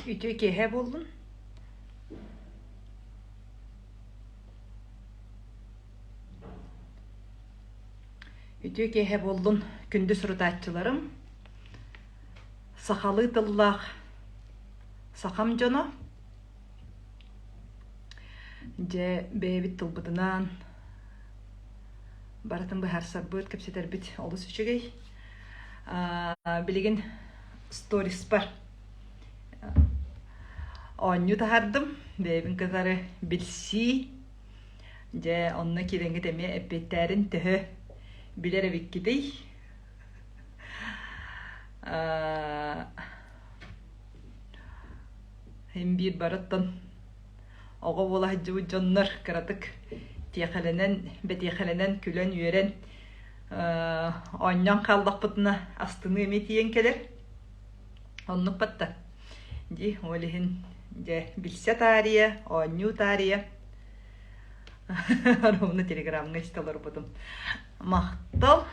Үтүө киэһэ буоллун. Үтүө киэһэ буоллун, күндү сурутааччыларым, сахалыы тыллаах сахам дьоно. Дьэ, бэйэбит тылбытынан барытын быһаарсарбыт, кэпсэтэрбит олус үчүгэй. Билигин сториспар оонньуу таһаардым, бэйэбин кытары билсии. Дьэ, онно киирэҥҥит эмиэ эппиэттээрин төһө билэр эбиккитий? Син биир барыттан оҕо буола сылдьыбыт дьоннор кыратык тиэхэлэнэн, бэтиэхэлэнэн, күлэн-үөрэн оонньоон хааллахпытына астыныы эмиэ тиийэн кэлэр. Оннук батта. Дии, ол иһин дьэ билсэ таарыйа, оонньуу таарыйа. Ровно телеграмҥа истэ олорбутум. Махтал.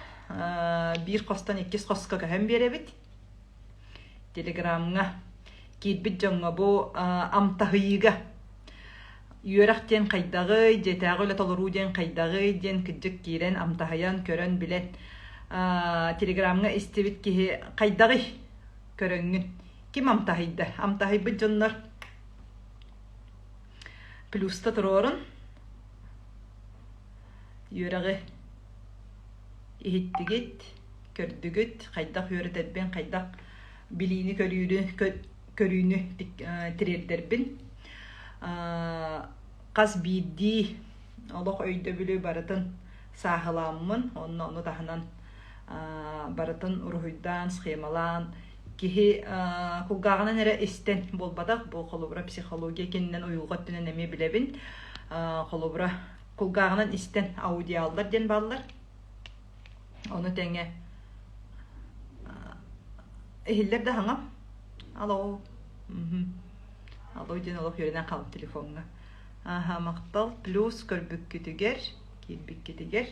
Биир хостон иккис хоско көһөн биэрэбит. Телеграмҥа киирбит дьоҥҥо бу амтаһыйыыга үөрэх диэн хайдаҕый, дьиэтээҕи үлэ толоруу диэн хайдаҕый диэн кырдьык киирэн амтаһыйан, көрөн, билэн телеграмҥа истибит киһи хайдаҕый көрөҥҥүн ким амтаһыйда? Амтаһыйбыт дьоннор плюста туруорун үөрэҕи иһиттигит, көрдүгүт, хайдах үөрэтэрбин, хайдах билиини көрүүнү, көрүүнү тириэрдэрбин. Хас биирдии олох өйдөбүлү барытын сааһылааммын, онно ону таһынан барытын уруһуйдаан, схемалаан, киһи кулгааҕынан эрэ истэн буолбатах, бу холобура психология кининэн уйулҕа өттүнэн эмиэ билэбин. Холобура кулгааҕынан истэн аудиаллар диэн бааллар. Ону тэҥэ иһиллэр да хаҥам. Алло. Алло диэн олох үөрэнэн хаалым телефоҥҥа. Аха, махтал. Плюс көрбүккүтүгэр, киирбиккитигэр.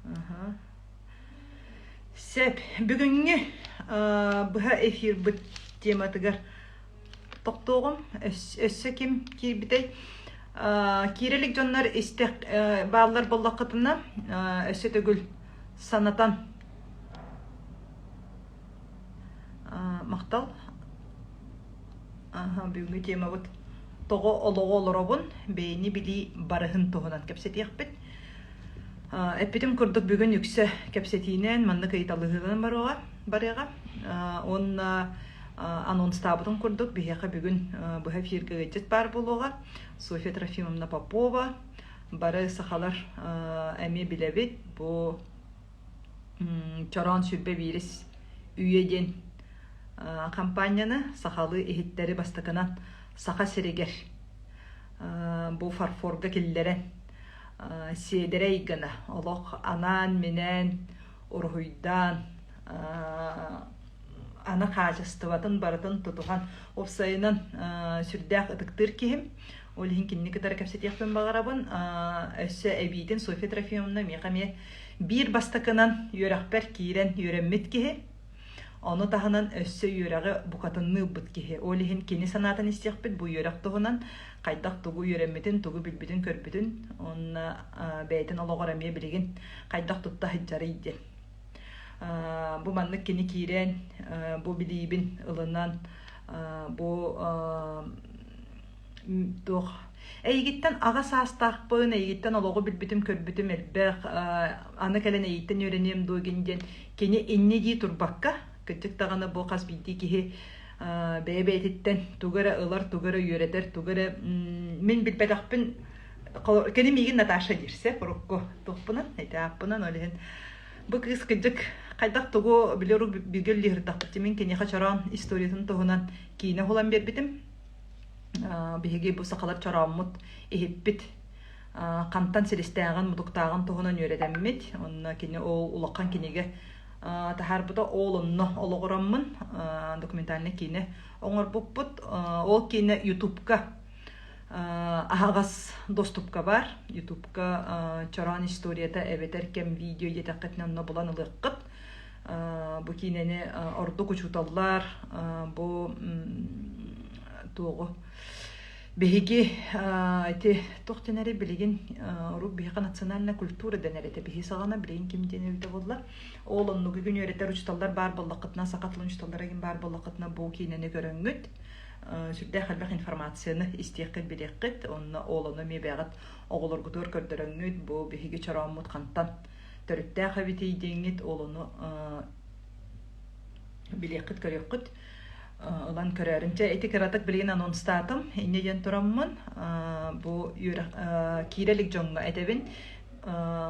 Аха. Сөп. Бүгүҥҥү быһа эфирбыт тематыгар тохтуоҕум. Өссө ким киирбитэй? Киирэ илик дьоннор истэх бааллар буоллаххытына, өссө төгүл санатан махтал. Бүгүҥҥү темабыт тоҕо олоҕу олоробун, бэйэни билии барыһын туһунан кэпсэтиэхпит. Эппитим курдук бүгүн үксэ кэпсэтиинэн маннык ыйыталыһыынан барыаҕа. барыаҕа. Уонна анонстаабытым курдук биһиэхэ бүгүн быһа эфиргэ ыалдьыт баар буолуоҕа. Софья Трофимовна Попова. Бары сахалар эмиэ билэбит. Бу Чороон 21 үйэ диэн хампаанньаны сахалыы иһиттэри бастакынан Саха сиригэр бу фарфорга киллэрэн сиэдэрэй гына олох анаан-минээн уруһуйдаан аны хаачыстыбатын барытын тутуһан уопсайынан сүрдээх ытыктыыр киһим. Ол иһин кинини кытары кэпсэтиэхпин баҕарабын. Өссө эбиитин Софья Трофимовна миэхэ эмиэ биир бастакынан үөрэхпэр киирэн үөрэммит киһи. Ону таһынан өссө үөрэҕи букатынныы ылбыт киһи. Ол иһин кини санаатын истиэхпит бу үөрэх туһунан хайдах тугу үөрэммитин, тугу билбитин-көрбүтүн уонна бэйэтин олоҕор эмиэ билигин хайдах тутта сылдьарый диэн. Бу маннык кини киирэн, бу билиибин ылынан, бу туох эйигиттэн аҕа саастаахпын, эйигиттэн олоҕу билбитим-көрбүтүм элбэх, аны кэлэн эйигиттэн үөрэниэм дуо гин диэн кини инньэ дии турбакка, кырдьык даҕаны бу хас биирдии киһи бэйэ-бэйэтиттэн тугу эрэ ылар, тугу эрэ үөрэтэр, тугу эрэ мин билбэтэхпин кини миигин Наташа диир сөп урукку туохпунан, ити ааппынан ол иһин бу кыыс кырдьык хайдах тугу били урук бииргэ үллэһирдахпыт мин киниэхэ чороон историятын туһунан киинэ уһулан биэрбитим. Биһиги бу сахалар чорооммут иһиппит хантан силистээҕин, мутуктааҕын туһунан үөрэтэммит. Онно кини ол улахан кинигэ таһаарбыта ол онно олоҕураммын документальнай киинэ оҥорбуппут. Ол киинэ Ютубка аһаҕас доступка баар. Ютубка Чороон историята эбэтэр кэм видео диэтэххитинэ онно булан ылыаххыт. Бу киинэни ордук учууталлар бу туоҕу биһиги ити туох дэнэри билигин урут биһиэхэ национальная культура дэнэр этэ биһи саҕана билигин ким диэн эбитэ буолла ол оннугу күн үөрэтэр учууталлар баар буоллаххытына саха тылын учууталлара ким баар буоллаххытына бу киинэни көрөҥҥүт сүрдээх элбэх информацияны истиэххит билиэххит онно ол ону эмиэ бэйэҕит оҕолоргутугар көрдөрөҥҥүт бу биһиги чорооммут хантан төрүттээх эбитий диэҥҥит ол ону билиэххит көрүөххүт ылан көрөөрүн. Чэ, ити кыратык билигин анонстаатым. Инньэ диэн тураммын бу үөрэх киирэ илик дьоҥҥо этэбин.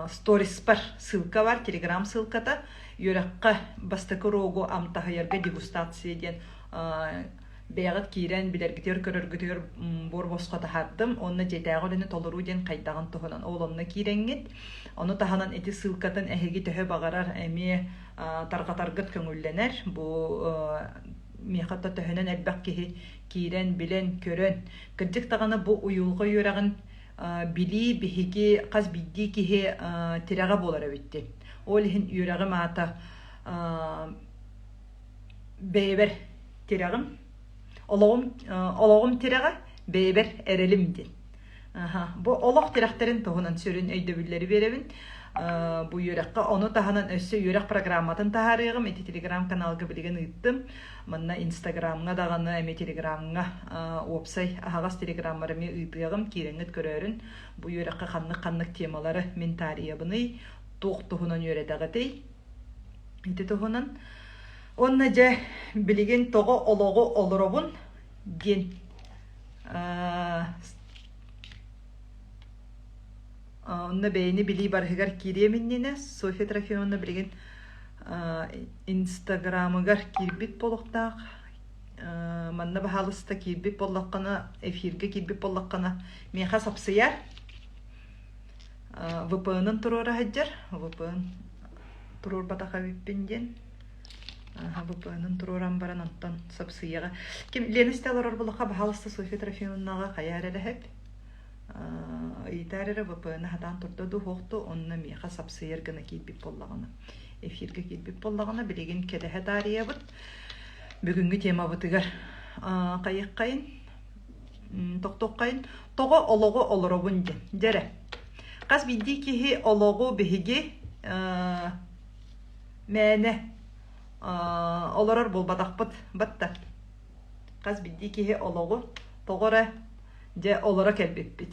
Сториспар ссылка бар, телеграм ссылката. Үөрэххэ бастакы уруогу амтаһыйарга дегустация диэн бэйэҕит киирэн билэргитигэр көрөргүтүгэр буор босхо таһаардым уонна дьиэтээҕи үлэни толоруу диэн хайдаҕын туһунан ол онно киирэҥҥит ону таһынан ити ссылкатын эһиги төһө баҕарар эмиэ тарҕатаргыт көҥүллэнэр бу миэхэ то төһөнөн элбэх киһи киирэн билэн көрөн кырдьык даҕаны бу уйулҕа үөрэҕин билии биһиги хас биирдии киһи тирэҕэ буолар эбит ол иһин үөрэҕим аата бэйэбэр тирэҕим олоҕум олоҕум тирэҕэ бэйэбэр эрэлим диэн бу олох тирэхтэрин туһунан сүрүн өйдөбүллэри биэрэбин бу үөрэххэ ону таһынан өссө үөрэх программатын таһаарыаҕым ити телеграм каналга билигин ыыттым манна инстаграмҥа даҕаны эмиэ телеграмҥа уопсай аһаҕас телеграммар эмиэ ыытыаҕым киирэҥҥит көрөөрүн бу үөрэххэ ханнык ханнык темалары мин таарыйабыный туох туһунан үөрэтэҕитий Ити туһунан. Уонна дьэ билигин тоҕо олоҕу олоробун диэн онно бэйэни билии барыһыгар киириэм иннинэ Софья Трофимовна билигин Инстаграмыгар киирбит буолуохтаах. Манна баһаалыста киирбит буоллаххына, эфиргэ киирбит буоллаххына, миэхэ сапсыйар. VPN-ын туруора сылдьар. VPN туруорбатах эбиппин диэн. VPN-ын туруоран баран онтон сапсыйаҕа. Ким Лена истэ олорор булаха баһаалыста Софья Трофимовнаҕа хайаар эрэ эһэп. Ыйытаар эрэ VPN хатаан турда дуу суох дуу, онно миэхэ сапсыйар гына киирбит буоллаҕына. Эфиргэ киирбит буоллаҕына билигин кэтэһэ таарыйабыт. Бүгүҥҥү темабытыгар хайыаххайын тохтуоххайын тоҕо олоҕу олоробун диэн дьэрэ хас биирдии киһи олоҕу биһиги мээнэ олорор буолбатахпыт батта хас биирдии киһи олоҕу тоҕо эрэ дьэ олоро кэлбиппит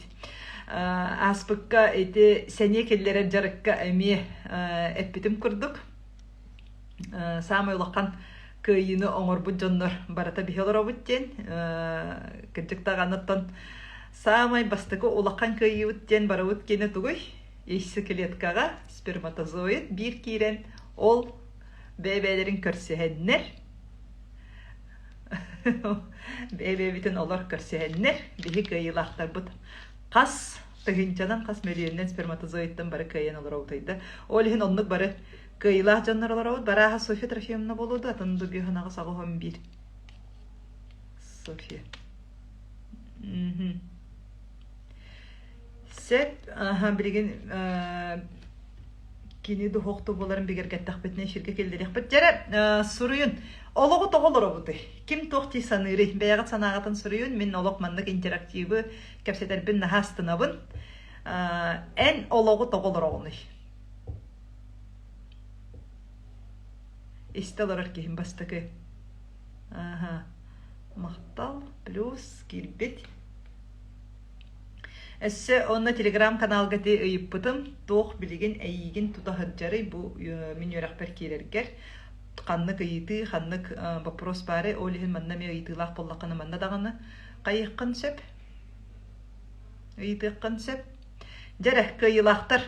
ааспыкка ити сэниэ киллэрэр дьарыкка эмиэ эппитим курдук саамай улахан кыайыыны оҥорбут дьоннор барыта биһи олоробут диэн кырдьык даҕаныттан саамай бастакы улахан кыайыыбыт диэн барыбыт киэнэ тугуй яйцеклеткаҕа сперматозоид биир киирэн ол бэйэ-бэйэлэрин көрсүһэннэр бэйэ-бэйэбитин олор көрсүһэннэр биһи кыайыылаахтарбыт хас тыһыынчанан хас мөлүйүөнүнэн сперматозоидтан бары кыайан олоробут да ол иһин оннук бары Кыайыылаах дьоннор олоробут. Барааһа Софья Трофимовна буолуо дуо? Атын Дубьюханаҕа саҕа биир. Софья. Сөп. Аха, билигин кини духуохтуу буоларын бигэргэттэхпитинэ эфиргэ киллэриэхпит. Дьэрэ, суруйун. Олоҕу тоҕо олоробутуй? Ким туох дии саныырый? Бэйэҕит санааҕытын суруйун. Мин олох маннык интерактивы кэпсэтэрбин наһаа астынабын. Эн олоҕу тоҕо олороҕунуй? Истэ олорор киһим бастакы. Аха. Махтал плюс киирбит. Өссө онно телеграм-каналга ти ыйыппытым, туох билигин эйиигин тута сылдьарый бу мин үөрэхпэр киирэргэр ханнык ыйытыы, ханнык вопрос баарый, ол иһин манна эмиэ ыйытыылаах буоллаххына манна даҕаны хайыаххын сөп, ыйытыаххын сөп. Дьэ эрэ, кыайыылаахтар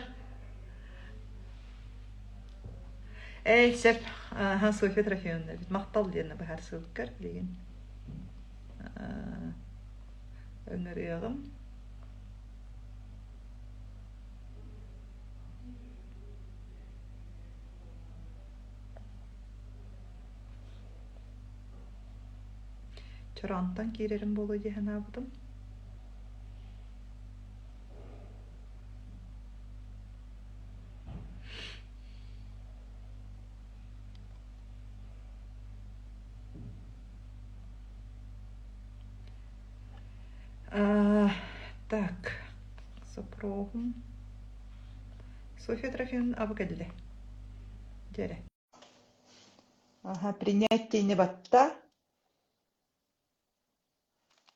Ээ, сөп. Аха, Софья Трофимовна эбит. Махтал диэн быһаарсыбыккар билигин ыҥырыаҕым. Чороонтон киирэрим буолуо дии санаабытым. Так, сопроһум. Софья Трофимовна абы кэллэ. Дьэрэ. Аха, принять батта.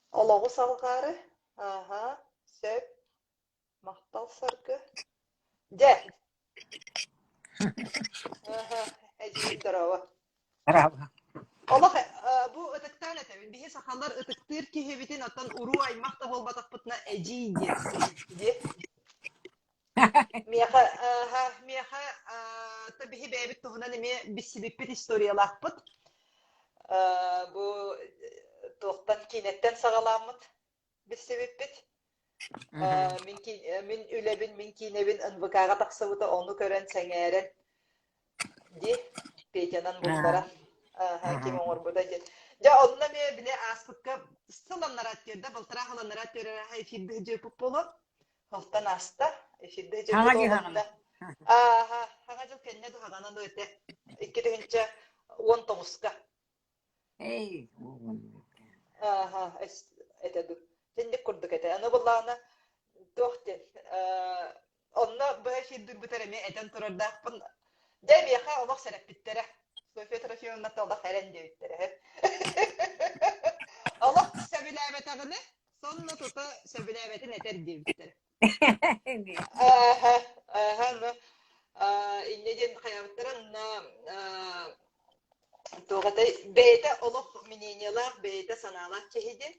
Олоҕу салҕаары. Аха, сөп. Махтал Саргы. Дьэ. Аха, эдьиийим здорово. Здорово. Олох бу ытыктаан этэбин. Биһи сахалар ытыктыыр киһибитин оттон уруу аймах да буолбатахпытына эдьиий диэн. Диэ. Миэхэ, аха, миэхэ та биһи бэйэбит туһунан эмиэ билсибиппит историялаахпыт. Бу туохтан киинэттэн саҕаламмыт билсибиппит. Мин, мин үлэбин, мин киинэбин НВК-ҕа тахсыбыта, ону көрөн сэҥээрэн дии Петянан булларан ким оҥорбута диэн. Дьэ, онно эмиэ били ааспыкка сыл аннараа түөрдэ, балтараа сыл аннараа түөрэ эфирде дьыппыт буолуо. Алтан ааста. Эфирде Хаҥа дьыппыт дьыл олонно. Ааха, хаҥа дьыл кэннэ дуһаҕанан этэ. 2019-ка. Эй, Ааха, этэ ду. Тинник курдук этэ. Аны буллаҕына туох диэн онно быһа эфирдүүрбүтэр эмиэ этэн турардаахпын. Дьэ, миэхэ олох сэрэппиттэрэ. Софья Трофимовна олох эрэн диэбиттэрэ. Олох сөбүлээбэтэҕинэ, сонно тута сөбүлээбэтин этэр диэбиттэрэ. Ааха, ааха, ну, инньэ диэн хайаабыттара, онно туох этэй, бэйэтэ олох мнениелаах, бэйэтэ санаалаах киһи диэн.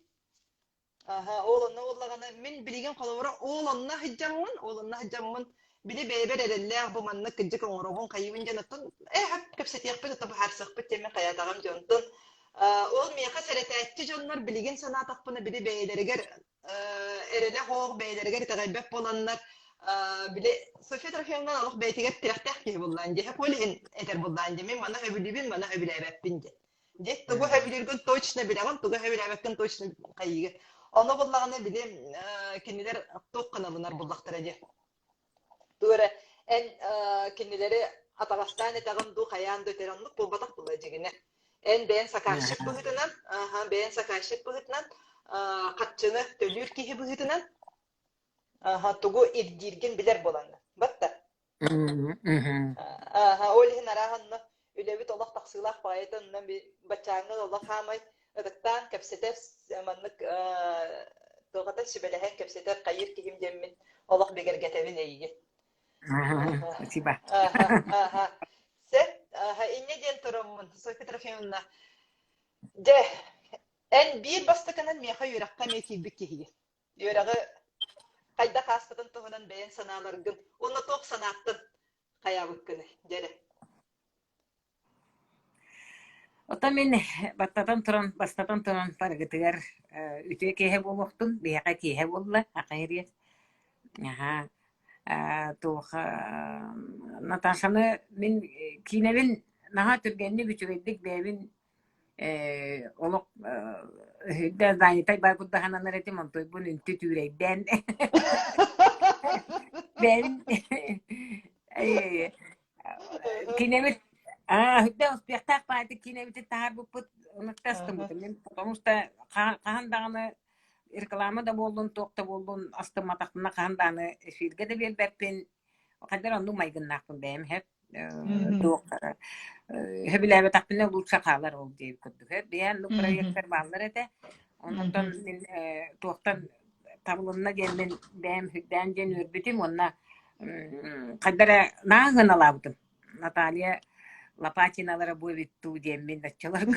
Аха, ол онно буоллаҕына, мин билигин холобура ол онно сылдьаммын, ол онно сылдьаммын, били бэйэбэр эрэллээх бу маннык кырдьык оҥоробун хайыыбын диэн оттон ээ кэпсэтиэхпит, ото быһаарсыахпыт диэммин хайаатаҕым дьонтон ол миэхэ сэрэтээччи дьоннор билигин санаатахпына били бэйэлэригэр эрэлэ суох бэйэлэригэр итэҕэйбэт буоланнар били Софья Трофимовна олох бэйэтигэр тирэхтээх киһи буоллаан дии ол иһин этэр буоллаан дии мин маны сөбүлүүбүн маны сөбүлээбэппин диэн дьэ тугу сөбүлүүргүн точно билэҕин тугу сөбүлээбэккин точно хайыыгын ону буллаҕына били кинилэр туох гыналынар буллахтара дии Тугу эрэ эн кинилэри атаҕастаан этэҕин дуу, хайаан да этэр оннук буолбатах буолла дьигинэ. Эн бэйэн заказчик быһыытынан, аха, бэйэн заказчик быһыытынан, хаччыны төлүүр киһи быһыытынан, аха, тугу ирдииргин билэр буолаҥҥын. Батта. Аха, ол иһин арааһа онно үлэбит олох тахсыылаах баҕайыта онно баччааҥҥы олох хаамай ытыктаан кэпсэтэр маннык туохата сүбэлэһэн кэпсэтэр хайыыр киһим диэммин олох бигэргэтэбин эйигин. Спасибо. Аха, Сөп, инньэ диэн тураммын, Софья Трофимовна, дьэ, эн биир бастакынан миэхэ үөрэххэ эмиэ киирбит киһигин. Үөрэҕи хайдах ааспытын туһунан бэйэҥ санааларгын уонна туох санааттан хайаабыккыный, дьэ эрэ. Оттон мин баттатан туран, бастатан туран барыгытыгар үтүө киэһэ буолуохтун, биһиэхэ киэһэ буолла, аҕай Аһаа, туох Наташаны мин киинэбин наһаа түргэнник үчүгэйдик бэйэбин олох өһүрдэ занятай баар курдаһананар этим, онтуйбун үнтү түүрэйдээн бэйэбин Киинэбит аа үрдэ успехтаах баайдык киинэбитин таһаарбыппыт ыныкта астыммытым. Мин потому что хаһан даҕаны реклама да буоллун, туох да буоллун астымматахпына хаһан даҕаны эфиргэ да биэрбэппин. Хайдах оннук майгыннаахпын бэйэм иһэр. Туох сөбүлээбэтэхпинэ лучше хаалар ол диэбит курдук. Бэйэм оннук проектар бааллар этэ. Онтон мин туохтан табылынна диэммин бэйэм сүрдээн диэн үөрбүтүм уонна хайда эрэ наһаа сыаналаабытым. Наталья Лопатиналара бу эбит дуу диэммин оччолорго.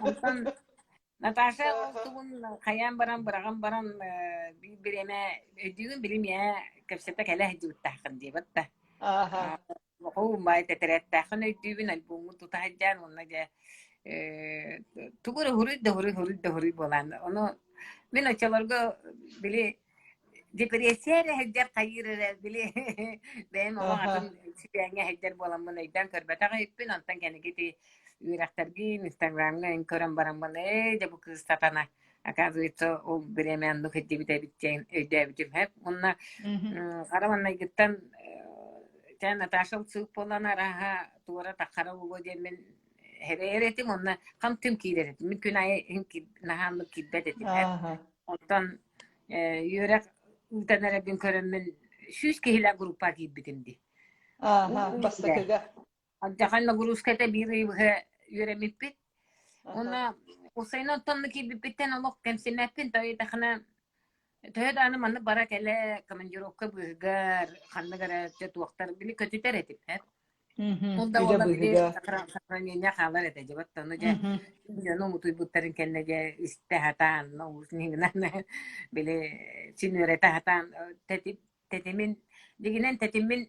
Онтон Наташа ол тугун хайаан баран быраҕан баран биир бириэмэ өйдүүгүн билим ээ кэпсэтэ кэлэ сылдьыбыттааххын диэбит да. Оһуобай тэтэрээттээххин өйдүүбүн, альбоммун тута сылдьан уонна дьэ э, тугу эрэ уһуруй да уһуруй, уһуруй да уһуруй буолан. Ону мин оччолорго били депрессия эрэ сылдьар хайыыр эрэ били бэйэм олох атын сибээҥҥэ сылдьар буоламмын өйдөөн көрбөтөх эбиппин. Онтон кэнники ити үөрэхтэргин инстаграмҥа эн көрөн бараммын ээ дьэ бу кыыс сатана Оказывается, ол бириэмэ оннук ирдибит эбит диэн өйдөөбүтүм сөп. Уонна хара маҥнайгыттан чэ Наташа ылсыык буолан арааһа туора таххара буолуо диэммин эрэйэр этим уонна хам-түм киирэр этим. Мин күн аайы наһаа оннук киирбэт этим. Онтон үөрэх ыытан эрэрбин көрөммүн 100 киһилээх группа киирбитим дии. Ааха, бастакыга. Алдьархай нагрузката биир ый быһа үөрэммиппит. Уонна уопсайынан оттон киирбиппиттэн олох кэмсиммэппин, тоҕо төһө даҕаны маннык бара-кэлэ командировка быыһыгар ханнык эрэ чэ туохтар били көтүтэр этим эр. Ол да Үлэ буоллар били быыһыгар. сохранение хаалар этэ дьэ оттон дьэ дьону утуйбуттарын кэннэ дьэ истэ сатаан наушнигынан били син үөрэтэ сатаан тэтимин дьиҥинэн тэтиммин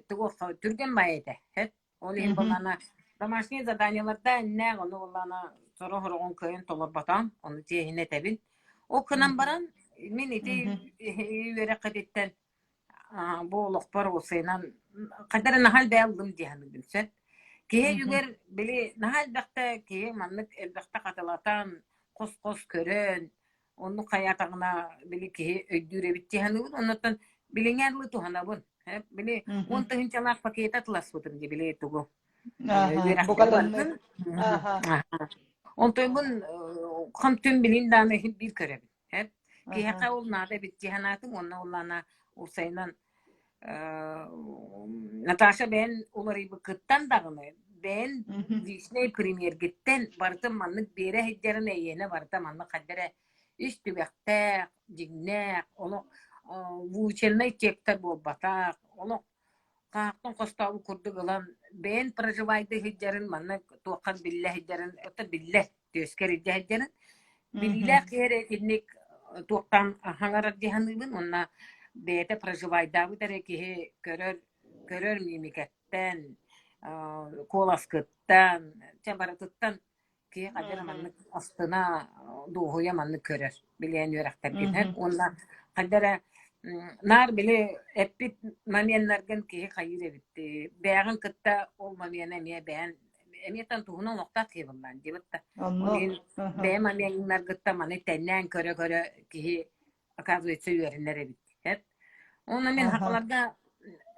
тугу түргэн баайы этэ һэт ол иһин буоллаана домашние заданиеларда иннээх ону буоллаана сорох сороҕун кыайан толорботоом ону тиэһинэ этэбин ол гынан баран мин ити үөрэххититтэн бу олохпор уопсайынан хайдах эрэ наһаа элбэҕи ыллым дии саныыбын сөп киһи өйүгэр били наһаа элбэхтэ киһи маннык элбэхтэ хатылатан хос-хос көрөн Оннук хайаатаҕына били киһи өйдүүр эбит дии саныыбын. Оннуттан билиҥҥи арылы туһанабын. Били 10 тыһыынчалаах пакет атыласпытым дии били тугу. Үөрэхтэри барытын. Онтойбун хам-түм билин дааны иһин биир көрөбүн. Киһиэхэ ол наада эбит дии санаатым уонна ол ана уопсайынан Наташа бэйэн уларыйбыккыттан даҕаны, бэйэн личнэй премьергиттэн барытын маннык биэрэ сылдьарын эйиэнэ барыта маннык хайда эрэ ис түгэхтээх, дьиҥнээх, олох выученный текстэр буолбатах, олох хаахтан хостообут курдук ылан бэйэн проживайдыы сылдьарын маннык туоххар биллэ сылдьарын это биллэр түөскэр илдьэ сылдьарын Билиилээх киһи эрэ итинник туохтаан хаҥарар дии саныыбын уонна бэйэтэ проживайдаабыт эрэ киһи көрөр көрөр мимикэттэн, куоласкыттан, чэ барытыттан киһи хайдах эрэ маннык астына, дуоһуйа маннык көрөр билиэн үөрэхтэргин уонна хайдах эрэ наар били эппит моменнаргын киһи хайыыр эбит бэйэҕин кытта ол момены эмиэ бэйэн эмиэ туһунан олохтоох киһи буоллаан диэбит да. Ол иһин бэйэм амианнаргыттан маны тэннээн көрө-көрө киһи оказывается үөрэнэр эбит. Эт. Уонна мин сахаларга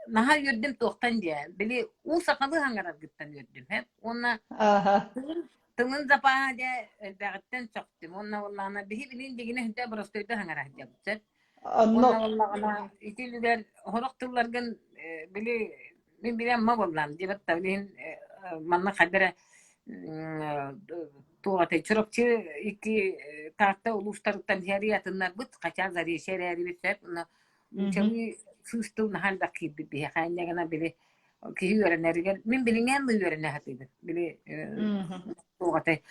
наһаа үөрдүм туохтан диэ. Били уу сахалыы хаҥараргыттан үөрдүм. Эт. Уонна тылын запаһа дьэ элбэҕиттэн сөхтүм. Уонна уоллаана биһи билин дигинэ хүнтэ боростуойда хаҥара сылдьабыт. Уонна буоллаҕына ити үлүгэр сорох тылларгын били мин билэн ма буоллаам диэбэт да билигин манна хайда эрэ туох этэй Чурапчы икки Таатта улуустарыттан иһэри атыннарбыт хотя Заречье эрээрибит сөп но нууччалыы сыыс тыл наһаа элбэх киирбит биһиэхэ инньэ гынан били киһи үөрэнэригэр мин билиҥҥээн да үөрэнэ сатыыбын били туох этэй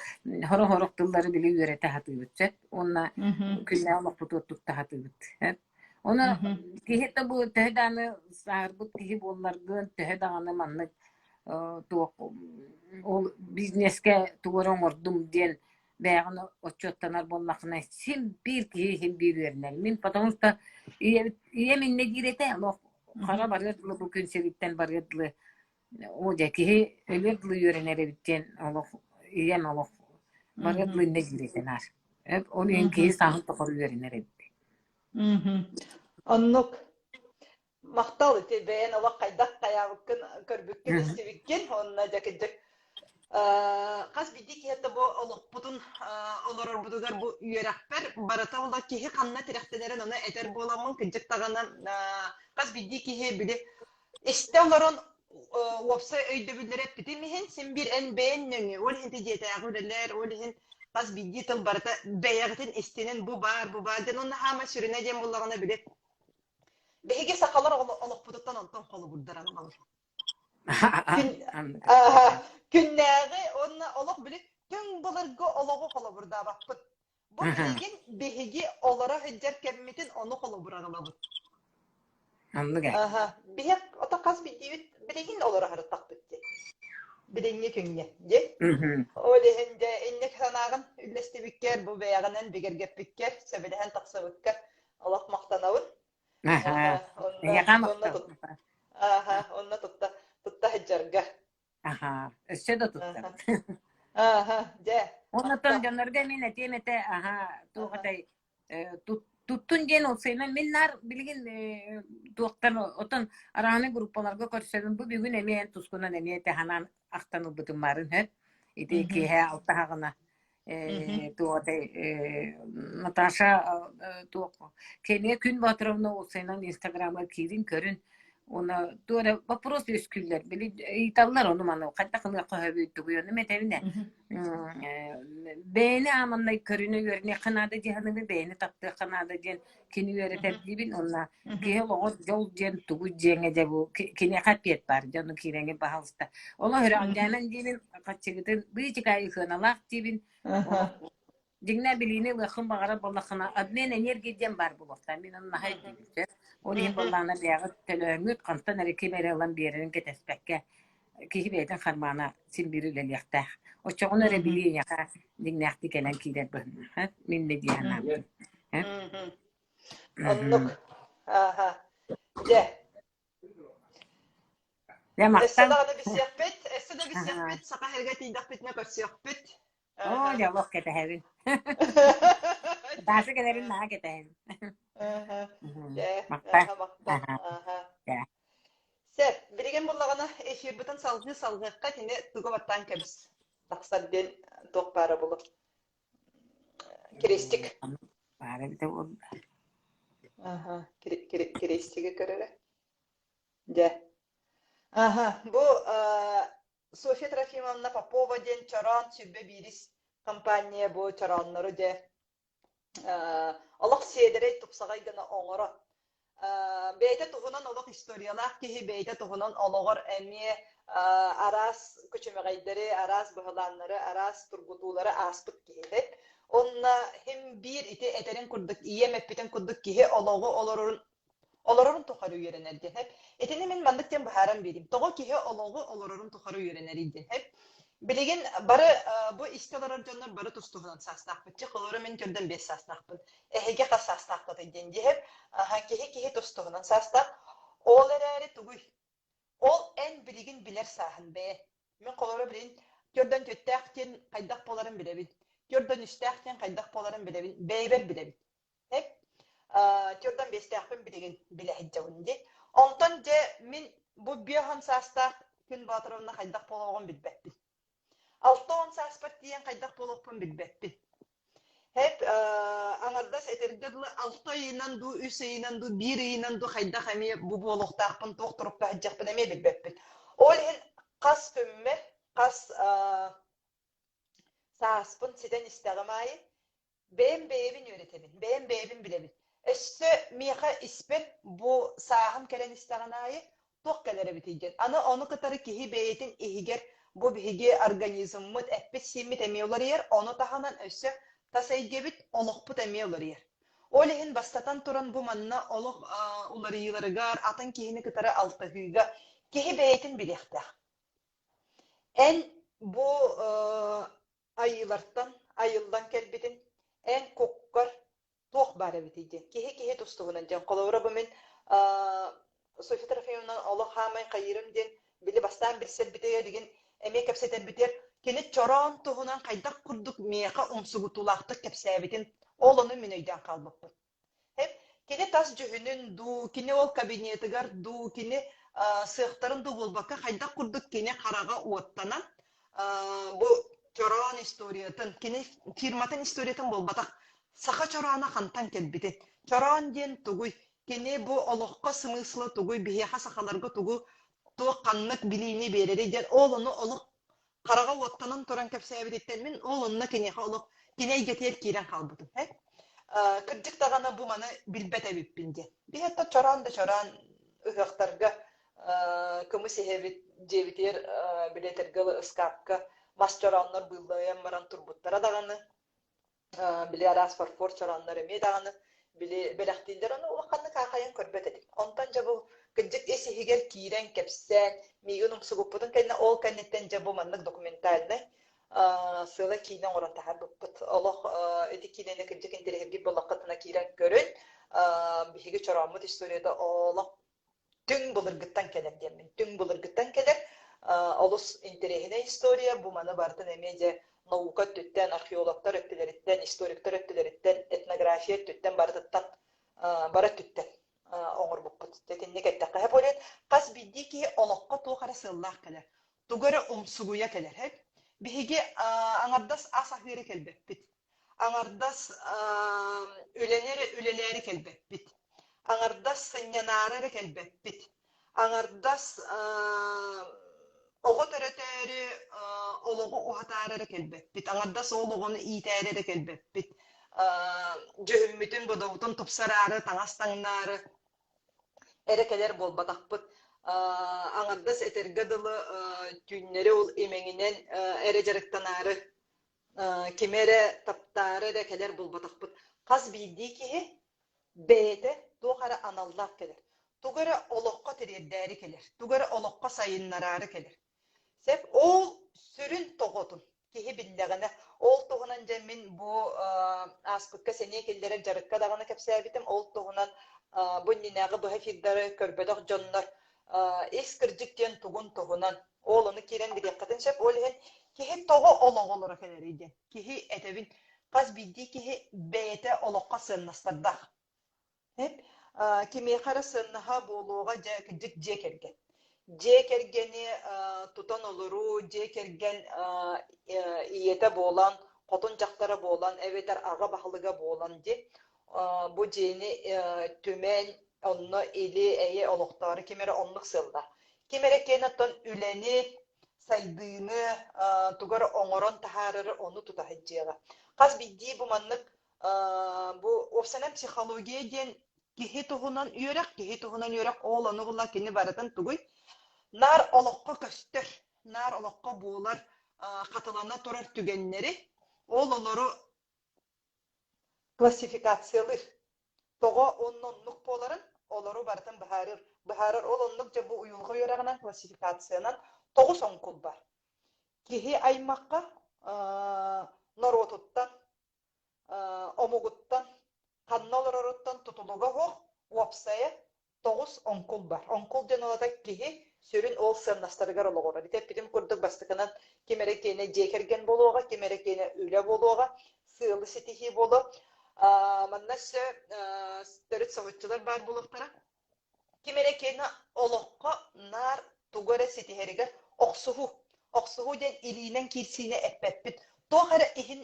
сорох-сорох тыллары били үөрэтэ сатыыбыт сөп уонна күннээҕи олохпутугар тутта сатыыбыт Ону киһи да бу төһө даҕаны сааһырбыт киһи буолларгын, төһө даҕаны маннык туох ол бизнескэ тугу эрэ оҥордум диэн бэйэҕин отчуоттанар буоллаххына син биир киһи син биир үөрэнэр. Мин потому что ийэбит ийэм иннэ диир этэ олох хара барыар дылы бу күн сириттэн барыар дылы оо дьэ киһи өлүөр дылы үөрэнэр эбит диэн олох ийэм олох барыар дылы иннэ диир этэ наар. Ол иһин киһи сааһын тухары үөрэнэр эбит. Оннук. Махтал ити бэйэн олох хайдах хайаабыккын көрбүккүн, истибиккин уонна дьэ кырдьык хас биирдии киһи бу олохпутун олорорбутугар бу үөрэхпэр барыта оло киһи ханна тирэхтэнэрин ону этэр буоламмын кырдьык даҕаны хас биирдии киһи били истэ олорон уопсай өйдөбүллэри эппитим иһин син биир эн бэйэн нөҥүө ол иһин дьиэтээҕи үлэлэр ол иһин хас биирдии тыл барыта бэйэҕитин истинэн бу баар бу баар диэн уонна хаама сүрүнэ диэн буоллаҕына били биһиги сахалар олохпутуттан онтон холобурдаран ылабыт Күн, күннээҕи уонна олох били түҥ былыргы олоҕу холобурдаабаппыт. Бу билигин биһиги олоро сылдьар кэммитин ону холобурар ылабыт. Оннук ээ. Аха. Биһи ото хас биирдиибит билигин олоро сырыттахпыт дии. Билиҥҥи күҥҥэ дии. Ол иһин дьэ инник санааҕын үллэстибиккэр, бу бэйэҕинэн бигэргэппиккэр, сөбүлэһэн тахсыбыккар олох махтанабын. Аха. Онно Эйиэхэ онно махтал. тут аха, онно тутта тутта сылдьарга. Аха. Өссө да туттабыт. Аха, дьэ, Оннотон махтал. дьоннорго мин этиэм этэ, аха, туох этэй, туттун диэн олсайынан мин наар билигин туохтан отон арааны группаларга көрсөбүн бу бүгүн эмиэ эн тускунан эмиэ тэханан ахтан ылбытым баарын хөт ити киэһэ алтаһаҕына туох этэй Наташа. туох Кения Күн Батыровна уопсайынан Инстаграмҥа киирин көрүн уонна туох эрэ вопрос үөскүүллэр били ыйыталлар ону маны хайдах ылыахха сөбүй тугуй ону этэбин ээ бэйэни ааманнай көрүнэ үөрэниэххэ наада дии саныыбын бэйэни таптыахха наада диэн кини үөрэтэр диибин уонна киһи олоҕор дьол диэн тугу диэҥэ дьэ бу киниэхэ эппиэт баар дьэ ону киирэҥҥин баһаалыста олох үрэҕэлдьээмэн диибин хаччыгытын быычыкаайы сыаналаах диибин олох дьиҥнээх билиини ылыаххын баҕарар буоллаххына обмен энергии диэн баар буолуохтаах мин ону наһаа өйдүүбүн сөп ол иһин буоллаҕына бэйэҕит төлөөҥҥүт хантан эрэ ким эрэ ылан биэрэрин кэтэспэккэ киһи бэйэтин хармаана син биир үлэлиэхтээх оччоҕуна эрэ билии эйиэхэ дьиҥнээхтик кэлэн киирэр быһыылаах мин да дии санаабытым Оннук. Ааха. Дьэ. Дьэ, Өссө махтал. даҕаны билсиэхпит, өссө да билсиэхпит, Саха сиргэ тиийдэхпитинэ көрсүөхпүт. Оо, дьэ, олох кэтэһэбин. Даша кэлэрин наһаа кэтэһэбин. Дьэ, Махтал. махтал. Дьэ. Сөп, билигин буллаҕына эфирбытын салгыы салгыахха кини тугу баттаан кэбис тахсар диэн туох баара булу. Крестик. Баара эбитэ буолла. Аха, крестиги көрөрө. Дьэ. Аха, бу Софья Трофимовна Попова диэн чороон 21 компания бу чорооннору дьэ олох сиэдэрэй тупсаҕай гына оҥорон бэйэтэ туһунан олох историялаах киһи бэйэтэ туһунан олоҕор эмиэ араас күчүмэҕэйдэри, араас быһылааннары, араас тургутуулары ааспыт киһи. Онно хим биир ити этэрин курдук, ийэм эппитин курдук киһи олоҕу олорорун олорорун тухары үөрэнэр диэн. Итини мин маннык диэн быһааран биэрим. Тоҕо киһи олоҕу олорорун тухары үөрэнэрий диэн. Билигин бары бу истэ олорор дьоннор бары тус-туһунан саастаахпыт. Чэ, холобура мин көрдөн 5 саастаахпын. Эһиги хас саастааххытый диэн диэһэп. Киһи киһи тус-туһунан саастаах. Ол эрээри тугуй? Ол эн билигин билэр сааһын бэйэ. Мин холобура билигин төрдөн түөттээх диэн хайдах буоларын билэбин. Төрдөн үстээх диэн хайдах буоларын билэбин. Бэйэбэр билэбин. Эп төрдөн биэстээхпин билигин билэ сылдьабын дии. Онтон дьэ мин бу 50 саастаах Күн Боотуровна хайдах буолуоҕун билбэппин. 60 сааспар тиийэн хайдах буолуохпун билбэппин. Эп аҥардас этэргэ дылы алта ыйынан дуу, үс ыйынан дуу, биир ыйынан дуу хайдах эмиэ бу буолуохтаахпын, туох турукка сылдьыахпын эмиэ билбэппин. Ол иһин хас күммэр, хас сааспын ситэн истэҕим аайы Бэйэм бэйэбин үөрэтэбин, бэйэм бэйэбин билэбин. Өссө миэхэ испэр бу сааһым кэлэн истэҕин аайы туох кэлэр эбитий диэн. Аны ону кытары киһи бэйэтин иһигэр бу биһиги организммыт, эппит-сииммит эмиэ уларыйар, ону таһынан өссө тас эйгэбит, олохпут эмиэ уларыйар. Ол иһин бастатан туран бу манна олох уларыйыыларыгар, атын киһини кытары алтыһыыга киһи бэйэтин билиэхтээх. Эн бу айыылартан айыллан кэлбитин эн куккар туох баар эбитий диэн киһи киһи тустугунан диэн холобура бу мин Софья Трофимовна олох хаамай хайыырым диэн били бастаан билсэрбитигэр игин эмиэ кэпсэтэрбитигэр кини чороон туһунан хайдах курдук миэхэ умсугутуулаахтык кэпсээбитин ол ону мин өйдөөн хаалбыппын Кини тас дьүһүнүн дуу, кини ол кабинетыгар дуу, кини сыахтарын дуу буолбакка, хайдах курдук кини хараҕа уоттанан, бу чороон историятын, кини фирматын историятын буолбатах, саха чорооно хантан кэлбитин, чороон диэн тугуй, кини бу олоххо смысла тугуй, биһиэхэ сахаларга тугу, туох ханнык билиини биэрэрий диэн ол ону олох хараҕа уоттанан туран кэпсээбититтэн мин ол онно киниэхэ олох кини эйгэтигэр киирэн хаалбытым. Кырдьык даҕаны бу маны билбэт эбиппин диэн. Биһиэхэ чороон да чороон ыһыахтарга кымыс иһэбит дьиэбитигэр билиэтэргэ ыскаапка мас чорооннор быыллайан баран турбуттара даҕаны били араас фарфор чорооннор эмиэ даҕаны били бэлэхтииллэр ону улаханнык аахайан көрбөт этим. Онтон дьэ бу кырдьык ис иһигэр киирэн кэпсээн миигин умсугуппутун кэннэ ол кэнниттэн дьэ бу маннык документальнай сыала киинэ оҥорон таһаарбыппыт. Олох ити киинэни кырдьык интэриэһиргиир буоллаххытына киирэн көрүн. Биһиги чорооммут историята олох түҥ былыргыттан кэлэр диэммин. Түҥ былыргыттан кэлэр олус интэриэһинэй история. Бу маны барытын эмиэ дьэ наука өттүттэн, археологтар өттүлэриттэн, историктар өттүлэриттэн, этнография өттүттэн барытыттан бары өттүттэн оҥорбуппут. Итинник эттэххэ буолуон хас биирдии киһи олоххо туох эрэ сыаллаах кэлэр, тугу эрэ умсугуйа кэлэр. Биһиги аҥардас ас аһыыра кэлбэппит. Аҥардас үлэни эрэ үлэлээри кэлбэппит. Аҥардас сынньанаары эрэ кэлбэппит. Аҥардас оҕо төрөтөөрү, олоҕу уһатаары эрэ кэлбэппит. Аҥардас ол оҕону иитээри эрэ кэлбэппит. Дьүһүммүтүн, бодобутун тупсараары, таҥас таҥнаары эрэ кэлэр буолбатахпыт. Аҥардас этэргэ дылы түүннэри ол имэҥинэн эрэ дьарыктанаары кими эрэ таптаары эрэ кэлэр буолбатахпыт. Хас биирдии киһи бэйэтэ туох эрэ аналлаах кэлэр. Тугу эрэ олоххо тириэрдээри кэлэр, тугу эрэ олоххо сайыннараары кэлэр. Сөп ол сүрүн тоҕотун киһи биллэҕинэ, ол туһунан дьэ мин бу ааспыкка сэниэ киллэрэр дьарыкка даҕаны кэпсээбитим, ол туһунан бу иннинээҕи быһа эфирдары көрбөтөх дьоннор ис кырдьык диэн тугун туһунан ол ону киирэн билиэххитин сөп. Ол иһин киһи тоҕо олоҕу олоро кэлэрий диэн. Киһи этэбин, хас биирдии киһи бэйэтэ олоххо сыаннастардаах. Кимиэхэ эрэ сыаннаһа буолуоҕа дьэ кырдьык дьиэ кэргэн. Дьиэ кэргэни тутан олоруу, дьиэ кэргэн ийэтэ буолан, хотун дьахтара буолан эбэтэр аҕа баһылыга буолан дии бу дьиэни түмэн онно или-эйэ олохтоору ким эрэ оннук сыаллаах. Ким эрэ киэн оттон үлэни, сайдыыны тугу эрэ оҥорон таһаарары ону тута сылдьыаҕа. Хас биирдии бу маннык бу уопсайынан психология диэн киһи туһунан үөрэх, киһи туһунан үөрэх ол ону була кини барытын тугуй? Наар олоххо көстөр, наар олоххо буолар хатылана турар түгэннэри, ол олору классификациялыыр. Тоҕо уонна оннук буоларын олору барытын быһаарар. Быһаарар ол оннук дьэ бу уйулҕа үөрэҕинэн классификациянан тоҕус оҥкул бар. Киһи аймахха норуотуттан, омугуттан, ханна олороруттан тутулуга суох уопсайа тоҕус оҥкул бар. Оҥкул диэн олата киһи сүрүн ол сыаннастарыгар олоҕурар. Ити эппитим курдук бастакынан ким эрэ киэнэ дьиэ кэргэн буолуоҕа, ким эрэ киэнэ үлэ буолуоҕа, сыалы ситиһии буолуо. Манна өссө төрүт соһуччулар баар буолуохтара. Ким эрэ киэнэ олоххо наар тугу эрэ ситиһэригэр охсуһуу. Охсуһуу диэн илиинэн киирсиини эппэппит. Туох эрэ иһин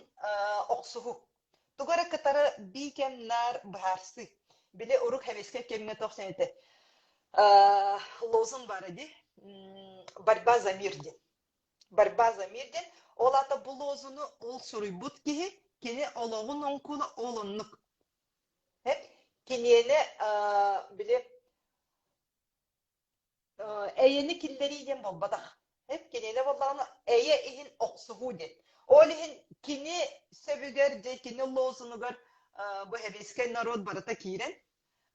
охсуһуу. Тугу эрэ кытары бии кэм наар быһаарсыы. Били урук сэбиэскэй кэмҥэ туох диэн этэ лозунг баара дии борьба за мир диэн. Борьба за мир диэн ол аата бу лозуну ол суруйбут киһи кини олоҕун оҥкула ол оннук. Киниэнэ били Эйэни киллэрии диэн буолбатах. Кинини буоллаҕына эйэ иһин охсуһуу диэн. Ол иһин кини сөбүгэр дьэ кини лозунугар бу сэбиэскэй норуот барыта киирэн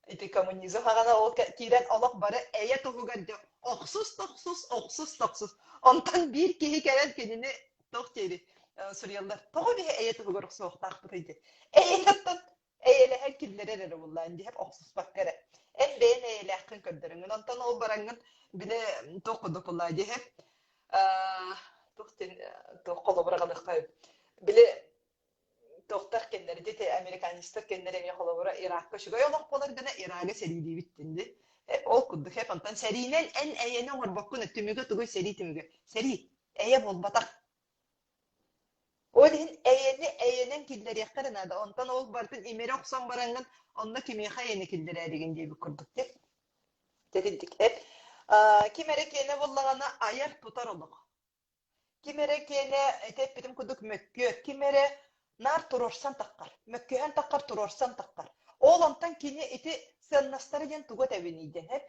ити коммунизм хаҕана ол киирэн олох бары эйэ туһугар дьэ охсус тохсус охсус тохсус онтон биир киһи кэлэн кинини туох диэри суруйаллар тоҕо биһи эйэ туһугар охсуохтаахпытый диэн эйэттэн Эйэлэһэн киллэрэр эрэ буоллаан диэһэп охсуспакка эрэ. Эн бэйэн эйэлээххин көрдөрөҥҥүн, онтон ол бараҥҥын били туох курдук буоллаа диэһэп туох диэн туох холобура аҕалыахха били туохтар кэннэри дии американецтар кэннэри эмиэ холобура Иракка үчүгэй олох буолар гына Ирагы сэриилиибит дии ол курдук эп онтон сэриинэн эн эйэни оҥорбоккун түмүгэ тугуй сэрии түмүгэ сэрии эйэ буолбатах Ол иһин эйэни эйэнэн киллэриэххэ эрэ наада. Онтон ол барытын имири охсон бараҥҥын, онно кимиэхэ эйэни киллэрээригин диэбит курдук дии. Дэтинтик эт. Ким эрэ киэнэ буоллаҕына айар-тутар олох. Ким эрэ киэнэ ити эппитим курдук мөккүөр, ким эрэ наар туруорсан таххар, мөккүһэн таххар, туруорсан таххар. Ол онтон кини ити сыаннастара диэн тугу этэбиний диэн эт.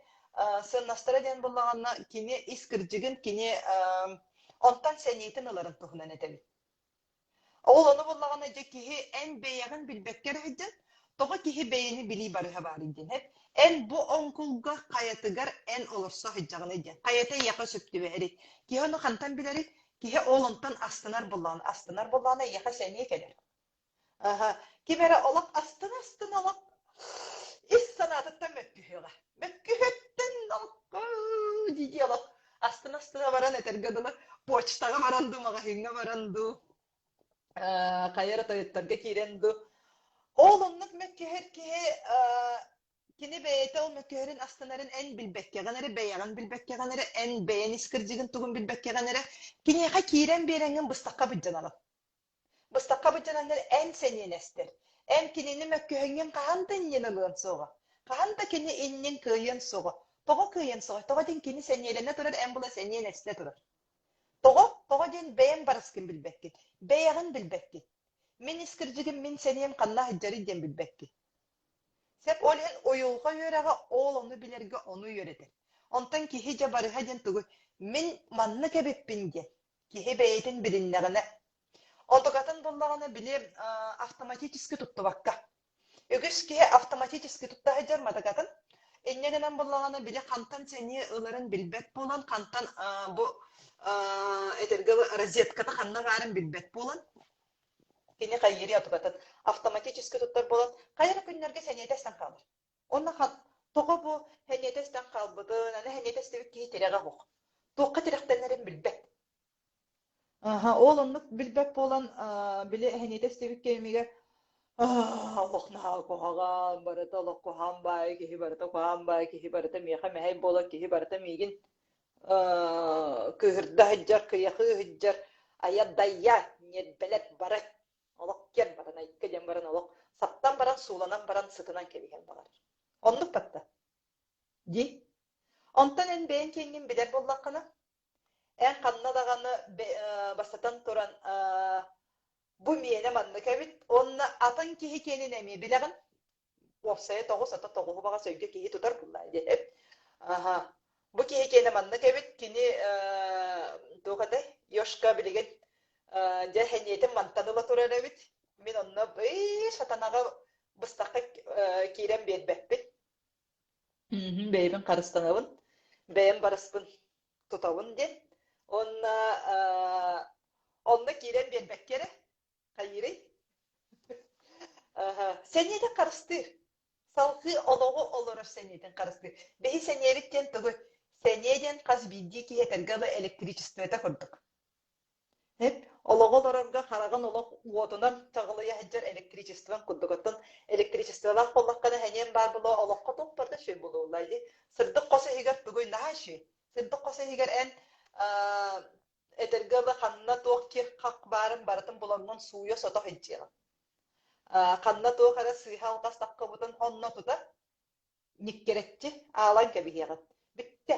Сыаннастара диэн буоллаҕына кини ис кырдьыгын, кини Онтон сэниэтин ыларын туһунан этэбин. Ол ону буллаҕына дьэ киһи эн бэйэҕин билбэккэ эрэ сылдьан, тоҕо киһи бэйэни билии барыһа баарый диэн эт. Эн бу оҥкулга хайатыгар эн олорсо сылдьаҕыный диэн. Хайата эйиэхэ сөп түбэһэрий? Киһи ону хантан билэрий? Киһи ол онтон астынар буоллаҕына, астынар буоллаҕына эйиэхэ сэниэ кэлэр. Аһа, ким эрэ олох астына-астына олох ис санаатыттан мөккүһүөҕэ. Мөккүһүөттэн олоххо дии-дии олох астына-астына баран этэргэ дылы почтаҕа баран дуу, маҕаһыыҥҥа баран дуу, хайа эрэ тойоттарга киирэн дуу. Ол оннук мөккүһэр киһи кини бэйэтэ ол мөккүһэрин астынарын эн билбэккэҕин эрэ, бэйэҕин билбэккэҕин эрэ, эн бэйэн ис кырдьыгын тугун билбэккэҕин эрэ, киниэхэ киирэн биэрэҥҥин быстахха былдьанаҕын. Быстахха быдьананнар эн сэниэлэстэр. Эн кинини мөккүһэҥҥин хаһан да иннин ылыан суоҕа. Хаһан да кини иннин кыайыан суоҕа. Тоҕо кыайыан суоҕа? Тоҕо диэн кини сэниэлэнэ турар, эн була сэниэн эстэ турар. Тоҕо? Тоҕо диэн бэйэҥ барыскын билбэккин. Бэйэҕин билбэккин. Мин ис кырдьыгым, мин сэниэм ханна сылдьарый диэн билбэккин. Сөп, ол иһин уйулҕа үөрэҕэ ол ону билэргэ ону үөрэтэр. Онтон киһи дьэ барыһа диэн тугуй? Мин маннык эбиппин диэн. Киһи бэйэтин билиннэҕинэ. Онтукатын буллаҕына били автоматически туттубакка. Үгүс киһи автоматически тутта сылдьар матыкатын. Инньэ гынан буллаҕына били хантан сэниэ ыларын билбэт буолан, хантан бу этэргэ розетката ханна баарын билбэт буолан, кини хайыырый отугатын автоматически туттар буолан, хайа эрэ күннэргэ сэниэтэ эстэн хаалар. Уонна тоҕо бу сэниэтэ эстэн хаалбытын, аны сэниэтэ эстибит киһи тирэҕэ суох. Туохха тирэхтэнэрин билбэт. Аха, ол оннук билбэт буолан, били сэниэтэ эстибит кэмигэр олох наһаа куһаҕан, барыта олох куһаҕан баайы, киһи барыта куһаҕан баайы, киһи барыта миэхэ мэһэй буолар, киһи барыта миигин кыыһырда сылдьар, кыйахыы сылдьар, айа-дайа, ньиэрбэлэт бары олох киэр баран айыкка диэн баран олох саптан баран сууланан баран сытынан кэбиһэн баҕарар. Оннук батта. Дии. Онтон эн бэйэҥ киэҥҥин билэр буоллаххына, эн ханна даҕаны бастатан туран бу миэнэ маннык эбит уонна атын киһи киэнин эмиэ билэҕин. Уопсайа тоҕус ата тоҕуһу баҕас өйгө киһи тутар буоллаа диэт. Аха. Бу киһи киэнэ маннык эбит, кини туох этэй? Йошка билигин дьэ сэниэтин мантан ыла турар эбит. Мин онно ый сатанаҕа быстахха киирэн биэрбэппин. Бэйэбин харыстанабын, бэйэм барыспын тутабын диэн. Уонна онно киирэн биэрбэккэ эрэ хайыырый? Сэниэтин харыстыыр. Салгыы олоҕу олорор сэниэтин харыстыыр. Биһи сэниэбит диэн тугуй? Сэниэ диэн хас биирдии киһи этэргэ дылы электричествота курдук. Эп, олоҕу олорорго хараҕын олох уотунан чаҕылыйа сылдьар электричествоҥ курдук. Оттон электричестволаах буоллаххына сэниэм баар буолуо, олоххо туох барыта үчүгэй буолуоллаа дии. Сырдык хос иһигэр тугуй наһаа үчүгэй. Сырдык хос иһигэр эн этэргэ дылы ханна туох кир-хах баарын барытын булаҥҥын сууйа-сото сылдьыаҕын. Ханна туох эрэ сыыһа-алҕас таххыбытын онно тута ньиккирэччи аалан кэбиһиэҕин. Бүттэ.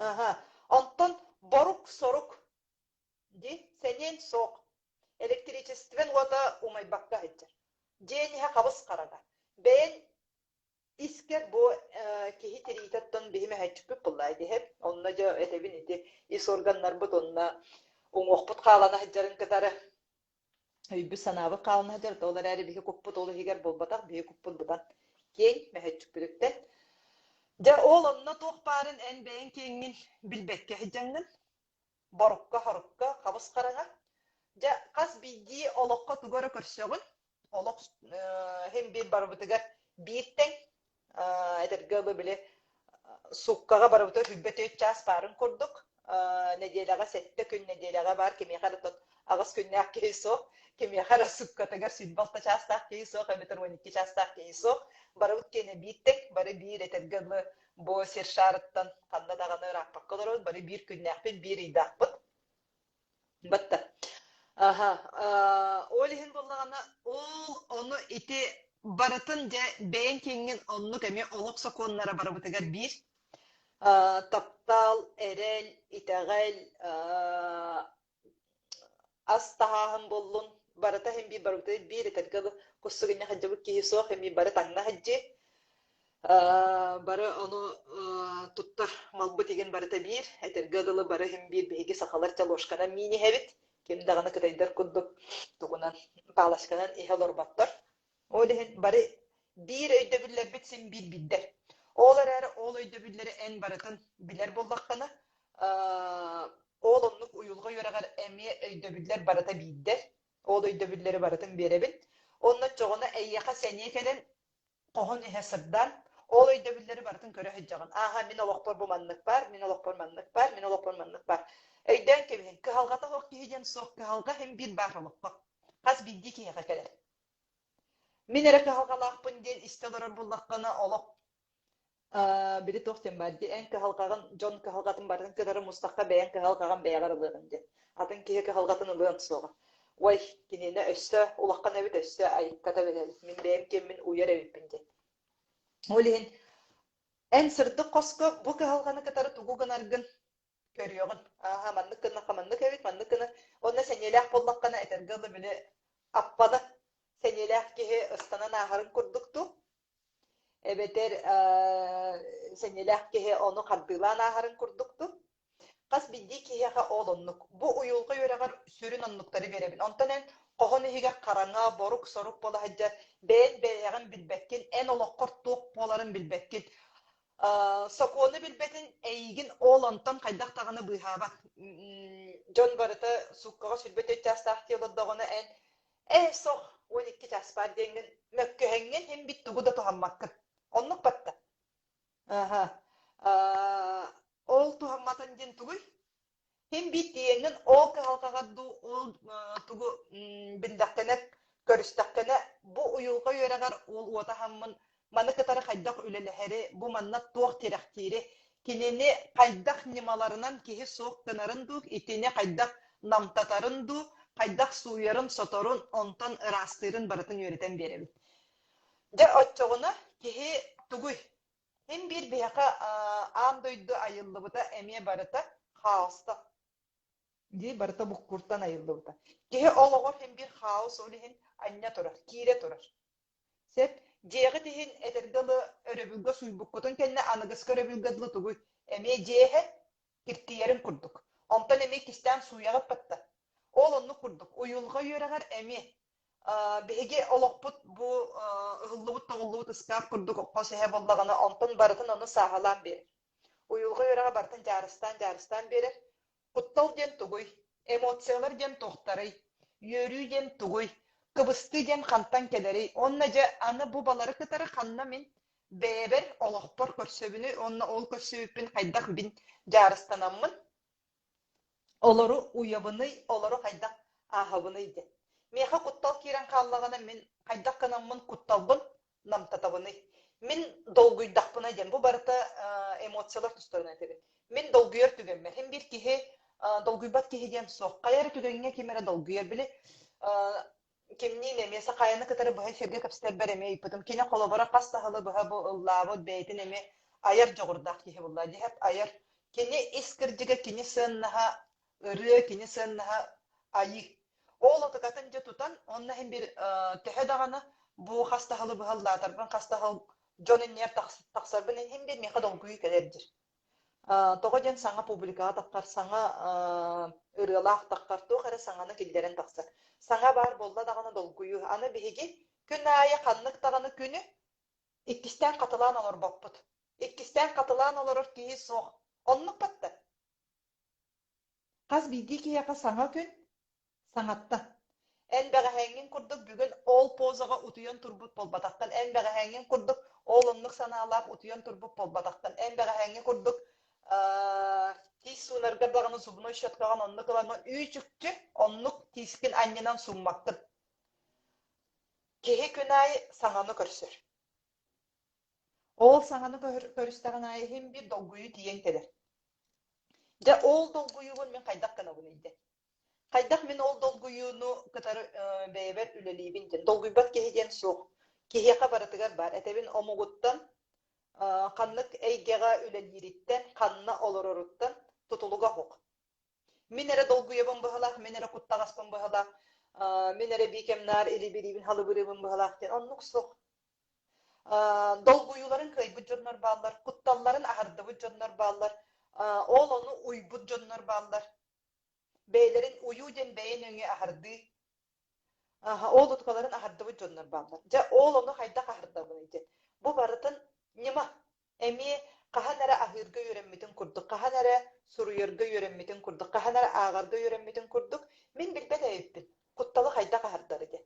Аһа. Онтон борук-сорук дии, сэниэн суох. Электричествен уота умайбакка сылдьар. Дьиэн иһэ хабыс-хараҥа. Бэйэн Искэр бу киһи тириитэ оттон биһи мөһөөччүкпүт буоллаа диһэп. Онно дьэ этэбин ити ис органнарбыт уонна уҥуохпут хаалана сылдьарын кытары өйбүт-санаабыт хаалана сылдьар. Ол эрээри биһи куппут ол иһигэр буолбатах, биһи куппут быдан киэҥ мөһөөччүкпүтүттэн. Дьэ ол онно туох баарын эн бэйэҥ киэҥҥин билбэккэ сылдьаҥҥын борукка-хорукка хабыс-хараҥа. Дьэ, хас биирдии олоххо тугу эрэ көрсөҕүн, олох иһин биир барыбытыгар биир тэҥ, этэргэ дылы били сууккаҕа барыбытыгар 24 чаас баарын курдук, нэдиэлэҕэ сэттэ күн нэдиэлэҕэ баар кимиэхэ эрэ аҕыс күннээх киһи суох, кимиэхэ эрэ сууккатыгар 26 чаастаах киһи суох эбэтэр 12 чаастаах киһи суох. Барыбыт киэнэ биир тэҥ, бары биир этэргэ дылы Бу сир шаарыттан ханна даҕаны ырааппакка олоробут, бары биир күннээхпит, биир ыйдаахпыт. Батта. Аха, ол иһин буоллаҕына, ол ону ити барытын дьэ бэйэҥ киэҥҥин оннук эмиэ олох сокуоннара барыбытыгар биир. Таптал, эрэл, итэҕэл, ас таһааһын буоллун, барыта иһин биир барыбытыгар биир этэргэ дылы кус сыгынньах сылдьыбыт киһи суох, эмиэ бары таҥна сылдьыы. Бары ону туттар малбыт игин барыта биир, этэргэ дылы бары иһин биир биһиги сахалар чэ ложканан миин иһэбит, ким даҕаны кытайдар курдук тугунан палочканан иһэ олорботтор. Ол иһин бары биир өйдөбүллэрбит син биир биирдэр. Ол эрээри ол өйдөбүллэри эн барытын билэр буоллаххына, ол оннук уйулҕа үөрэҕэр эмиэ өйдөбүллэр барыта биирдэр. Ол өйдөбүллэри барытын биэрэбин. Онно оччоҕуна эйиэхэ сэниэ кэлэн хоһун иһэ сырдаан, ол өйдөбүллэри барытын көрө сылдьаҕын. Ааһа, мин олохпор бу маннык баар, мин олохпор маннык баар, мин олохпор маннык баар. Өйдөөн кэбиһин, кыһалҕата суох киһи диэн суох, кыһалҕа иһин биир баар олоххо. Хас биирдии киһиэхэ кэлэр. Мин эрэ кыһалҕалаахпын диэн истэ олорор буоллаххына, олох били туох диэн баар дии, эн кыһалҕаҕын, дьон кыһалҕатын барытын кытары мустахха бэйэҥ кыһалҕаҕын бэйэҕэр ылыаҕын диэн. Атын киһи кыһалҕатын ылыан суоҕа. Уой, кинини өссө улахан эбит, өссө айыкката эбит, мин бэйэм киэммин уйар эбиппин диэн. Ол иһин эн сырдык хоско бу кыһалҕаны кытары тугу гынаргын көрүөҕүн. Ааһа, маннык гыннахха маннык эбит, маннык гына. Онно сэниэлээх буоллаххына, этэргэ дылы били аппаны сэниэлээх киһи ыстанан ааһарын курдук дуу, эбэтэр сэниэлээх киһи ону хардыылаан ааһарын курдук дуу. Хас биирдии киһиэхэ ол оннук. Бу уйулҕа үөрэҕэр сүрүн оннуктары биэрэбин. Онтон эн хоһон иһигэр хараҥа, борук-сорук буола сылдьар, бэйэн бэйэҕин билбэккин, эн олоххор туох буоларын билбэккин. Сокуону билбэтин эйигин ол онтон хайдах даҕаны быыһаабат. Дьон барыта сууккаҕа 24 чаастаах дии олордоҕуна эн ээ суох 12 чаас баар диэҥҥин мөккүһэҥҥин иһин бит тугу да туһаммаккын. Оннук батта. Аха. Ол туһамматын диэн тугуй? Һин биир тиийэҥҥин ол кыһалҕаҕар дуу, ол тугу биллэххинэ, көрүстэххинэ, бу уйулҕа үөрэҕэр ол уота аһаммын маны кытары хайдах үлэлэһэри, бу манна туох тирэхтиири, кинини хайдах ньымаларынан киһи суох гынарын дуу, итини хайдах намтатарын дуу, хайдах сууйарын-соторун, онтон ыраастыырын барытын үөрэтэн биэрэбит. Дьэ, оччоҕуна киһи тугуй? Син биир биһиэхэ аан дойду айыллыбыта эмиэ барыта хаоста дии барыта буккуртан айыллыбыта. Киһи олоҕор син биир хаос ол иһин анньа турар, киирэ турар. Сөп. Дьиэҕит иһин этэргэ дылы өрөбүлгэ сууйбуккутун кэннэ аныгыскы өрөбүлгэ дылы тугуй? Эмиэ дьиэ иһэ киртийэрин курдук. Онтон эмиэ кистээн сууйаҕыт батта. Ол оннук курдук. Уйулҕа үөрэҕэр эмиэ Биһиги олохпут бу ыһыллыбыт-тоҕуллубут ыскаап курдук хос эһэ буоллаҕына, онтон барытын ону сааһылаан биэрэр. Уйулҕа үөрэҕэ барытын дьаарыстаан-дьаарыстаан биэрэр. Куттал диэн тугуй? Эмоциялар диэн туохтарый? Үөрүү диэн тугуй? Кыбыстыы диэн хантан кэлэрий? Уонна дьэ аны бу балары кытары ханна мин бэйэбэр олохпор көрсөбүнүй уонна ол көрсүбүппүн хайдах мин дьаарыстанаммын Олору уйабыный, олору хайдах ааһабыный диэн. Миэхэ куттал киирэн хааллаҕына, мин хайдах гынаммын кутталбын намтатабыный? Мин долгуйдахпына диэн, бу барыта эмоциялар тустарынан этэбин. Мин долгуйар түгэммэр, һин биир киһи долгуйбат киһи диэн суох. Хайа эрэ түгэҥҥэ ким эрэ долгуйар. Били кимниин эмиэ Сахаяны кытары быһа эфиргэ кэпсэтэрбэр эмиэ ыйыппытым. Кини холобура хас да сылы быһа бу ыллаабыт бэйэтин эмиэ айар дьоҕурдаах киһи буолла. Дьиһэп айар. Кини ис кырдьыга, кини сыаннаһа ырыа, кини сыаннаһа айыы. Ол отукатын дьэ тутан, онно иһин бир төһө даҕаны бу хас да сылы быһа ыллаатарбын, хас да сыл дьон иннигэр тахсарбын иһин биир миэхэ долгуйуу кэлэр диир. Тоҕо диэн саҥа публикаҕа таххар, саҥа ырыалаах таххар, туох эрэ саҥаны киллэрэн тахсар. Саҥа баар буолла даҕаны долгуйуу. Аны биһиги күн аайы ханнык даҕаны күнү иккистээн хатылаан олорбоппут. Иккистээн хатылаан олорор киһи суох. Оннук батта. Хас биирдии киһиэхэ саҥа күн Саҥаттан. Эн бэҕэһээҥҥин курдук бүгүн ол позаҕа утуйан турбут буолбатаххын, эн бэҕэһээҥҥин курдук ол оннук санаалаах утуйан турбут буолбатаххын, эн бэҕэһээҥҥи курдук тиис суунаргар даҕаны зубной щеткаҕын оннук ылаҥҥын үүт-үкчү оннук тиискин анньынан сууммаккын. Киһи күн аайы саҥаны көрсөр. Ол саҥаны көрүстэҕин аайы иһин биир долгуйуу тиийэн кэлэр. Дьэ ол долгуйуубун мин хайдах гынабыный диэн. Хайдах мин ол долгуйууну кытары бэйэбэр үлэлиибин диэн. Долгуйбат киһи диэн суох. Киһиэхэ барытыгар баар. Этэбин омугуттан, ханнык эйгэҕэ үлэлиириттэн, ханна олороруттан тутулуга суох. Мин эрэ долгуйабын быһалаах, мин эрэ куттаҕаспын быһалаах, мин эрэ биикэмнээр илибириибин, халыбырыыбын быһалаах диэн оннук суох. Долгуйууларын кыайбыт дьоннор бааллар, кутталларын аһардыбыт дьоннор бааллар, ол ону уйбут дьоннор бааллар. Бэйэлэрин уйуу диэн бэйэ нөҥүө аһардыы. Ол утукаларын аһардыбыт дьоннор бааллар. Дьэ, ол ону хайдах аһардабыный диэн. Бу барытын ньыма. Эмиэ хаһан эрэ аһыырга үөрэммитин курдук, хаһан эрэ суруйарга үөрэммитин курдук, хаһан эрэ ааҕарга үөрэммитин курдук, мин билбэт эбиппин. Кутталы хайдах аһардары диэн.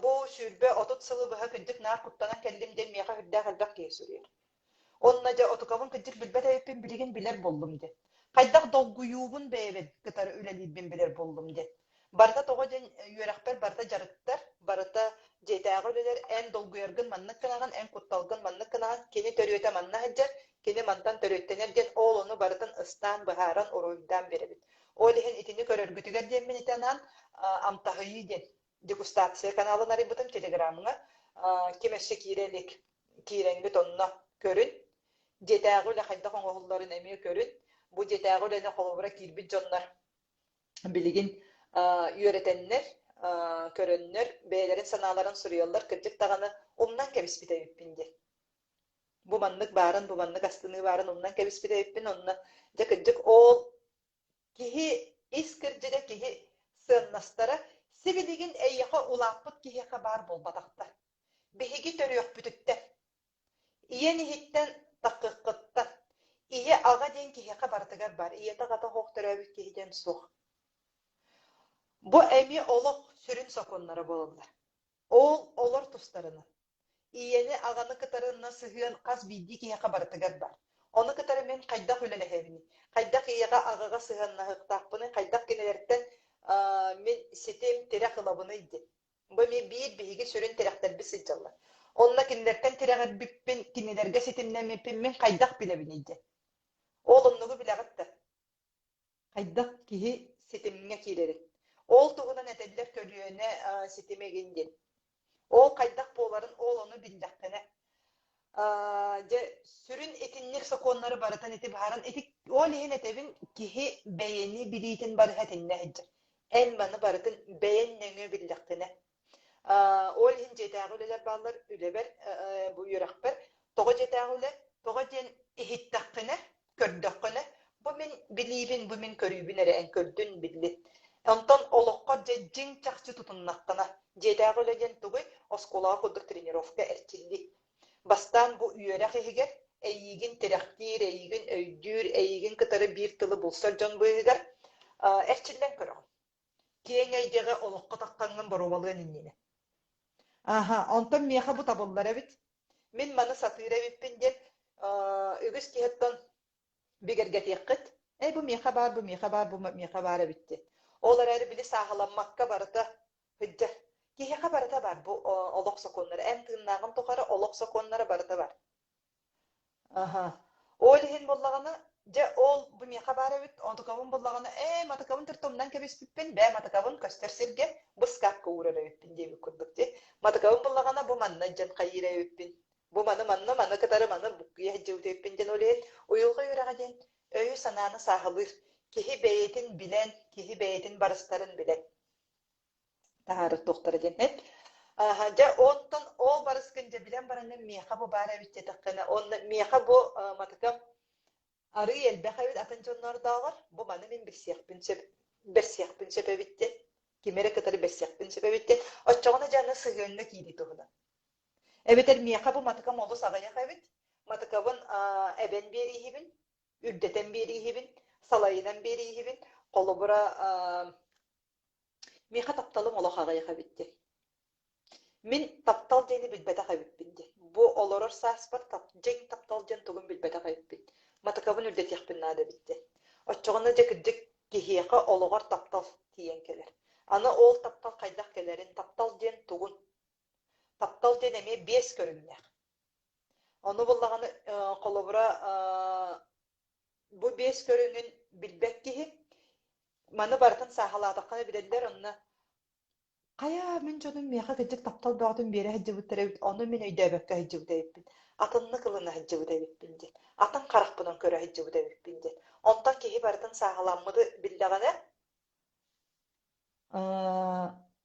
Бу 20-30 сылы быһа кырдьык наар куттанан кэллим диэн миэхэ сүрдээх элбэх киһи суруйар. Уонна дьэ отукабын кырдьык билбэт эбиппин билигин билэр буоллум диэн. Хайдах долгуйуубун бэйэбин кытары үлэлиирбин билэр буоллум диэн. Барыта тоҕо диэн үөрэхпэр барыта дьарыктар, барыта дьиэтээҕи үлэлэр эн долгуйаргын маннык гынаҕын, эн кутталгын маннык гынаҕын, кини төрүөтэ манна сылдьар, кини мантан төрүөттэнэр диэн ол ону барытын ыстаан, быһааран, уруһуйдаан биэрэбит. Ол иһин итини көрөргүтүгэр диэммин ити анаан амтаһыйыы диэн дегустация каналын арыйбытым телеграмҥа. Ким өссө киирэ илик киирэҥҥит онно көрүн. Дьиэтээҕи үлэ хайдах оҥоһулларын эмиэ көрүн. Бу дьиэтээҕи үлэни холобура киирбит дьоннор билигин үөрэтэннэр, көрөннөр, бэйэлэрин санааларын суруйаллар, кырдьык даҕаны умнан кэбиспит эбиппин диэн. Бу маннык баарын, бу маннык астыныы баарын умнан кэбиспит эбиппин, онно дьэ кырдьык ол киһи ис кырдьыга киһи сыаннастара сибилигин эйиэхэ улааппыт киһиэхэ баар буолбатахтар. Биһиги төрүөхпүтүттэн Ийэн иһиттэн такыххыттан. Ийэ-аҕа диэн киһиэхэ барытыгар баар. Ийэтэ-аҕата суох төрөөбүт киһи диэн суох. Бу эмиэ олох сүрүн сокуоннара буолаллар. Ол олор тустарынан. Ийэни-аҕаны кытарынна сыһыан хас биирдии киһиэхэ барытыгар баар. Ону кытары мин хайдах үлэлэһэбиний? Хайдах ийэҕэ-аҕаҕа сыһыаннаһыахтаахпыный? Хайдах кинилэртэн мин ситим, тирэх ылабыный диэн. Бу эмиэ биир биһиги сүрүн тирэхтэрбит сылдьаллар. Онно кинилэртэн тирэҕирбиппин, кинилэргэ ситимнэммиппин мин хайдах билэбиний диэн. Ол оннугу билэҕит да? Хайдах киһи ситимҥэ киирэрин. Ол туһунан этэллэр көлүөнэ ситимэ игин диэн. Ол хайдах буоларын ол ону биллэххинэ дьэ сүрүн итинник сокуоннары барытын ити быһааран ити ол иһин этэбин киһи бэйэни билиитин барыһа итиннэ сылдьар. Эн маны барытын бэйэн нөҥүө биллэххинэ. Ол иһин дьиэтээҕи үлэлэр бааллар үлэбэр бу үөрэхпэр тоҕо дьиэтээҕи үлэ тоҕо диэн иһиттэххинэ көрдөххүнэ, бу мин билиибин, бу мин көрүүбүн эрэ эн көрдүн, биллин. Онтон олоххо дьэ дьиҥ чахчы тутуннаххына, дьиэтээҕи үлэ диэн тугуй? Оскуолаҕа курдук тренировка эрчиллии. Бастаан бу үөрэх иһигэр эйиигин тирэхтиир, эйиигин өйдүүр, эйиигин кытары биир тылы булсар дьон быыһыгар эрчиллэн көрөҕүн. Киэҥ эйгэҕэ олоххо таххаҥҥын боруобалыан иннинэ. Аһа, онтон миэхэ бу табыллар эбит. Мин маны сатыыр эбиппин диэн үгүс киһиттэн бигэргэтиэххит. Эй, бу миэхэ баар, бу миэхэ баар, бу миэхэ баар эбит диэн. Ол эрээри били сааһыламмакка барыта сылдьар. Киһиэхэ барыта баар бу олох сокуоннара. Эн тыыннааҕын тухары олох сокуоннара барыта баар. Аһа. Ол иһин буоллаҕына, дьэ ол бу миэхэ баар эбит, онтукабын буллаҕына, ээ матыкабын төртөмнөн кэбиспиппин, бээ матыкабын көстөр сиргэ бу ыскаапка уурар эбиппин диэбит курдук дии. Матыкабын буллаҕына бу манна дьэн хайыыр эбиппин. Бу маны манна, маны кытары маны буккуйа сылдьыбыт эбиппин диэн ол иһин уйулҕа үөрэҕэ диэн өйү-санааны сааһылыыр. Киһи бэйэтин билэн, киһи бэйэтин барыстарын билэн таһаарар туохтара диэн эт. Аха, дьэ онтон ол барыскын дьэ билэн бараҥҥын миэхэ бу баар эбит диэтэххинэ, онно миэхэ бу матыкам арыый элбэх эбит атын дьоннордооҕор, бу маны мин билсиэхпин сөп, бэрсиэхпин сөп эбит диэн, кими эрэ кытары бэрсиэхпин сөп эбит диэн, оччоҕуна дьэ аны сыһыаҥҥа киирии туһунан. Эбэтэр миэхэ бу матыкам олус аҕыйах эбит, матыкабын эбэн биэрииһибин, үрдэтэн биэрииһибин, салайынан биэрииһибин, холобура Миэхэ тапталым олох аҕыйах эбит диэн. Мин таптал диэни билбэтэх эбиппин диэн. Бу олорор сааспар дьиҥ таптал диэн тугун билбэтэх эбиппин. Матыкабын үрдэтиэхпин наада эбит диэн. Оччоҕуна дьэ кырдьык киһиэхэ олоҕор таптал тиийэн кэлэр. Аны ол таптал хайдах кэлэрин, таптал диэн тугун? Таптал диэн эмиэ биэс көрүҥнээх. Ону буллаҕына холобура бу биэс көрүҥүн билбэт киһи маны барытын сааһылаатаххына билэллэр онно хайа мин дьонум миэхэ кырдьык таптал бөҕөтүн биэрэ сылдьыбыттар эбит ону мин өйдөөбөккө сылдьыбыт эбиппин атыннык ылына сылдьыбыт эбиппин диэн атын харахпынан көрө сылдьыбыт эбиппин диэн онтон киһи барытын сааһыламмыты биллэҕинэ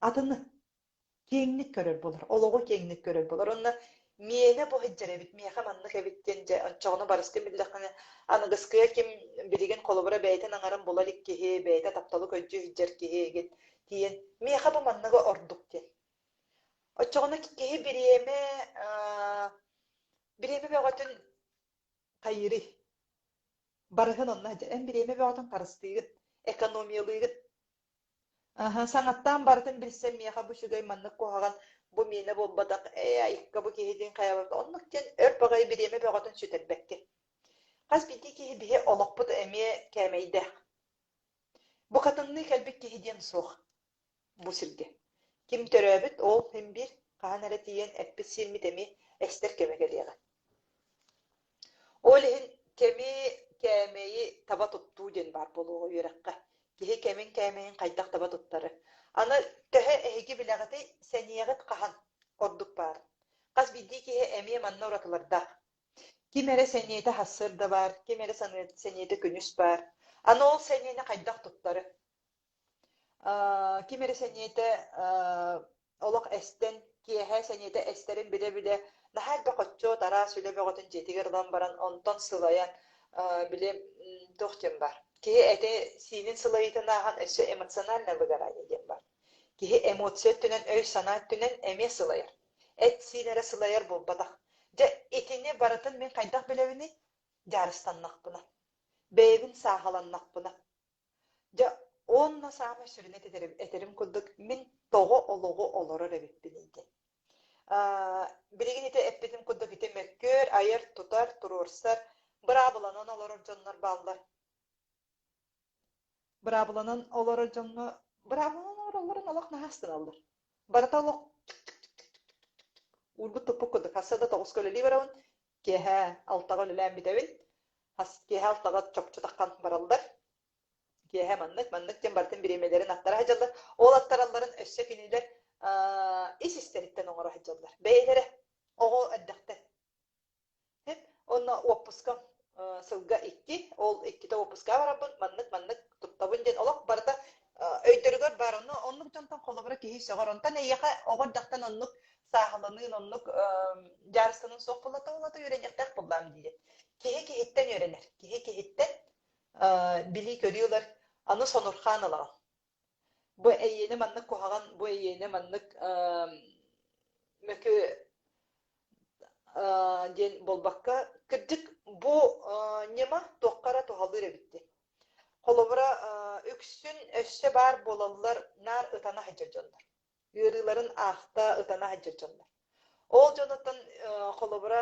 атыны киэҥник көрөр буолар, олоҕу киэҥник көрөр буолар. Уонна миэнэ бу сылдьар эбит, миэхэ маннык эбит диэн дьэ оччоҕуна барыскын биллэххинэ, аныгыскыга ким билигин холобура бэйэтин аҥарын була илик киһи, бэйэтэ тапталы көрдүү сылдьар киһи игин тиийэн миэхэ бу манныга ордук диэн. Оччоҕуна киһи бириэмэ бириэмэ бөҕөтүн хайыырый? Барыһын онно сылдьар. Эн бириэмэ бөҕөтүн харыстыыгын, экономиялыыгын. Аһа, саҥаттаан барытын билсэн миэхэ бу үчүгэй маннык куһаҕан, бу миэнэ буолбатах, ээ айыкка бу киһитин хайабыт оннук диэн өр баҕайы бириэмэ бөҕөтүн сүтэрбэккин. Хас биирдии киһи биһи олохпут эмиэ кээмэйдээх. Букатынныы кэлбит киһи диэн суох бу сиргэ. Ким төрөөбүт, ол син биир хаһан эрэ тиийэн эппит-сииммит эмиэ эстэр кэмэ кэлиэҕэ. Ол иһин кэми, кээмэйи таба туттуу диэн баар буолуоҕа үөрэххэ. Киһи кэмин кээмэйин хайдах таба туттары. Аны төһө эһиги билэҕитий, сэниэҕит хаһан ордук баар? Хас биирдии киһи эмиэ манна уратылардаах. Ким эрэ сэниэтэ сарсыарда баар, ким эрэ сэниэтэ күнүс баар. Аны ол сэниэни хайдах туттары? Ким эрэ сэниэтэ олох эстэн, киэһэ сэниэтэ эстэрин билэ-билэ, наһаа элбэх отчуот, араас үлэ бөҕөтүн дьиэтигэр ылан баран, онтон сылайан, били туох диэн баар, киһи этэ-сиинин сылайыытын ааһан өссө эмоциональное выгорание диэн баар. Киһи эмоция өттүнэн, өй-санаа өттүнэн эмиэ сылайар. Эт-сиин эрэ сылайар буолбатах. Дьэ, итини барытын мин хайдах билэбиний? Дьаарыстаннахпына. Бэйэбин сааһыланнахпына. Дьэ, уонна саамай сүрүнэ этэрим, этэрим курдук, мин тоҕо олоҕу олорор эбиппиний диэн. Билигин ити эппитим курдук ити мөккүөр, айар-тутар, туруорсар, быраабыланан олорор дьоннор бааллар. Быраабыланан олорор дьоҥҥо быраабыланан олороллорун олох наһаа астыналлар. Барыта олох уурбут-туппут курдук. Хасса да тоҕуска үлэлии барабын, киэһэ алтаҕа үлэлээн бүтэбин. Хас киэһэ алтаҕа чопчу таххан бараллар. Киэһэ маннык, маннык диэн барытын бириэмэлэрин аттара сылдьаллар. Ол аттаралларын өссө кинилэр ис истэриттэн оҥоро сылдьаллар. Бэйэлэрэ оҕо эрдэхтэн. Онно уоппускам сылга икки, ол иккитэ уоппускаҕа барарбын маннык-маннык туттабын диэн олох барыта өйдөрүгэр баар. Онно оннук дьонтон холобура киһи сөҕөр. Онтон эйиэхэ оҕо эрдэхтэн оннук сааһыланыын, оннук дьаарыстанын суох буоллата, ол аата үөрэниэхтээх буоллаҕым диир. Киһи киһиттэн үөрэнэр. Киһи киһиттэн билии-көрүү ылар. Аны сонурхаан ылаҕын. Бу эйиэнэ маннык куһаҕан, бу эйиэнэ маннык мөкү диэн буолбакка, кырдьык бу ньыма туохха эрэ туһалыыр эбит диэн. Холобура, үксүн өссө баар буолаллар наар ытана сылдьар дьоннор. Ыарыыларын аахта ытана сылдьар дьоннор. Ол дьонуттан холобура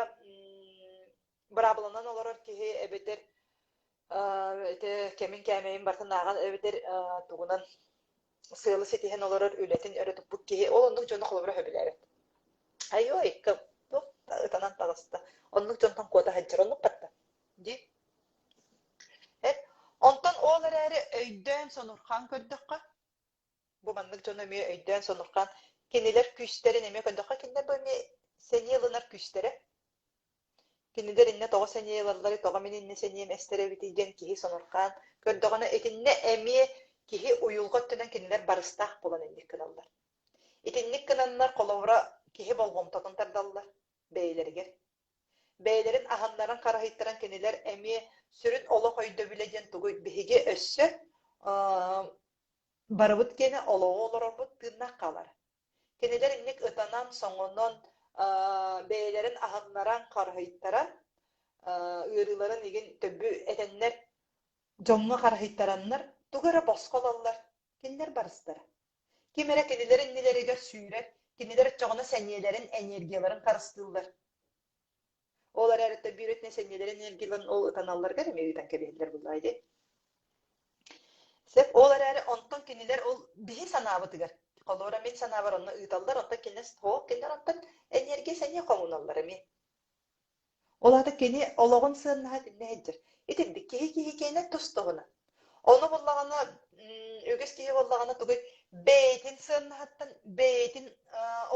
быраабыланан олорор киһи эбэтэр ити кэмин кээмэйин барытын ааҕан эбэтэр тугунан сыалы ситиһэн олорор үлэтин өрө туппут киһи ол оннук дьону холобура сөбүлээбэт. Айой, туох ытанан таҕыста. Оннук дьонтон куота сылдьар оннук батта. Дии. Онтон ол эрээри өйдөөн сонурхаан көрдөххө, Бу маннык дьону эмиэ өйдөөн сонурхаан, кинилэр күүстэрин эмиэ көрдөххө, кинилэр бу эмиэ сэниэ ылынар күүстэрэ. Кинилэр иннэ тоҕо сэниэ ылалларый, тоҕо мин иннэ сэниэм эстэр эбитий диэн киһи сонурхаан көрдөҕүнэ, итиннэ эмиэ киһи уйулҕа өттүнэн кинилэр барыстаах буолан инник гыналлар. Итинник гынаннар, холобура, киһи болҕомтотун тардаллар бэйэлэригэр. Бэйэлэрин аһыннаран хараһыйтаран кинилэр эмиэ сүрүн олох өйдөбүлэ диэн тугуй биһиги өссө Барыбыт киэнэ олоҕу олорорбут тыыннаах хаалар. Кинилэр инник ытанан, соҥонон, бэйэлэрин аһыннаран, харыһыйтаран, ыарыыларын игин төбү этэннэр, дьоҥҥо харыһыйтараннар тугу эрэ босхо ылаллар, кинилэр барыстара. Ким эрэ кинилэр иннилэригэр сүүрэр, кинилэр оччоҕуна сэниэлэрин, энергияларын харыстыыллар. Ол эрээри биир өттүнэн сэниэлэрин энергияларын ол ытаналларыгар эмиэ ыытан кэбиһэллэр буоллаҕа дии. Сөп, ол эрээри онтон кинилэр ол биһи санаабытыгар, холобура мин санаабар онно ыыталлар, онтон кинилэр суох, кинилэр онтон энергия сэниэ хомуналлар эмиэ. Ол аата кини олоҕун сыаннаһа итиннэ сылдьар. Итирдик киһи киһи киэнэ тус-туһунан. Ону буллаҕына, үгүс киһи буоллаҕына тугуй бэйэтин сыаннаһыттан, бэйэтин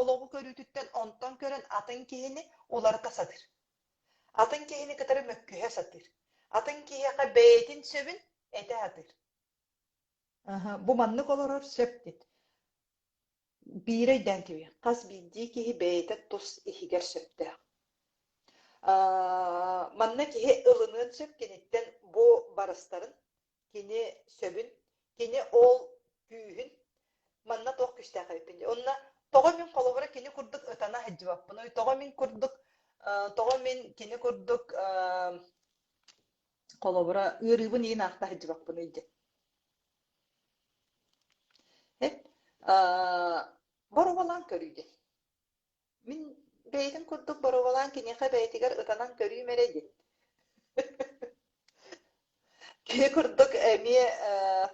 олоҕу көрүүтүттэн онтон көрөн атын киһини уларыта сатыыр. Атын киһини кытары мөккүһэ сатыыр. Атын киһиэхэ бэйэтин сөбүн этэ сатыыр. Бу маннык олорор сөп диэн. Биири өйдөөн кэбиһиҥ, хас биирдии киһи бэйэтэ тус иһигэр сөптөөх. Манна киһи ылыныан сөп киниттэн бу барыстарын, кини сөбүн, кини ол күүһүн манна туох күүстээх эбиппин дии. Онно тоҕо мин холобура кини курдук ытана сылдьыбаппыный, тоҕо мин курдук тоҕо мин кини курдук холобура ыарыыбын иин аахта сылдьыбаппыный диэн. Боруобалаан көрүү диэн. Мин бэйэтин курдук боруобалаан киниэхэ бэйэтигэр ытанан көрүүм эрэ диэн. Кини курдук эмиэ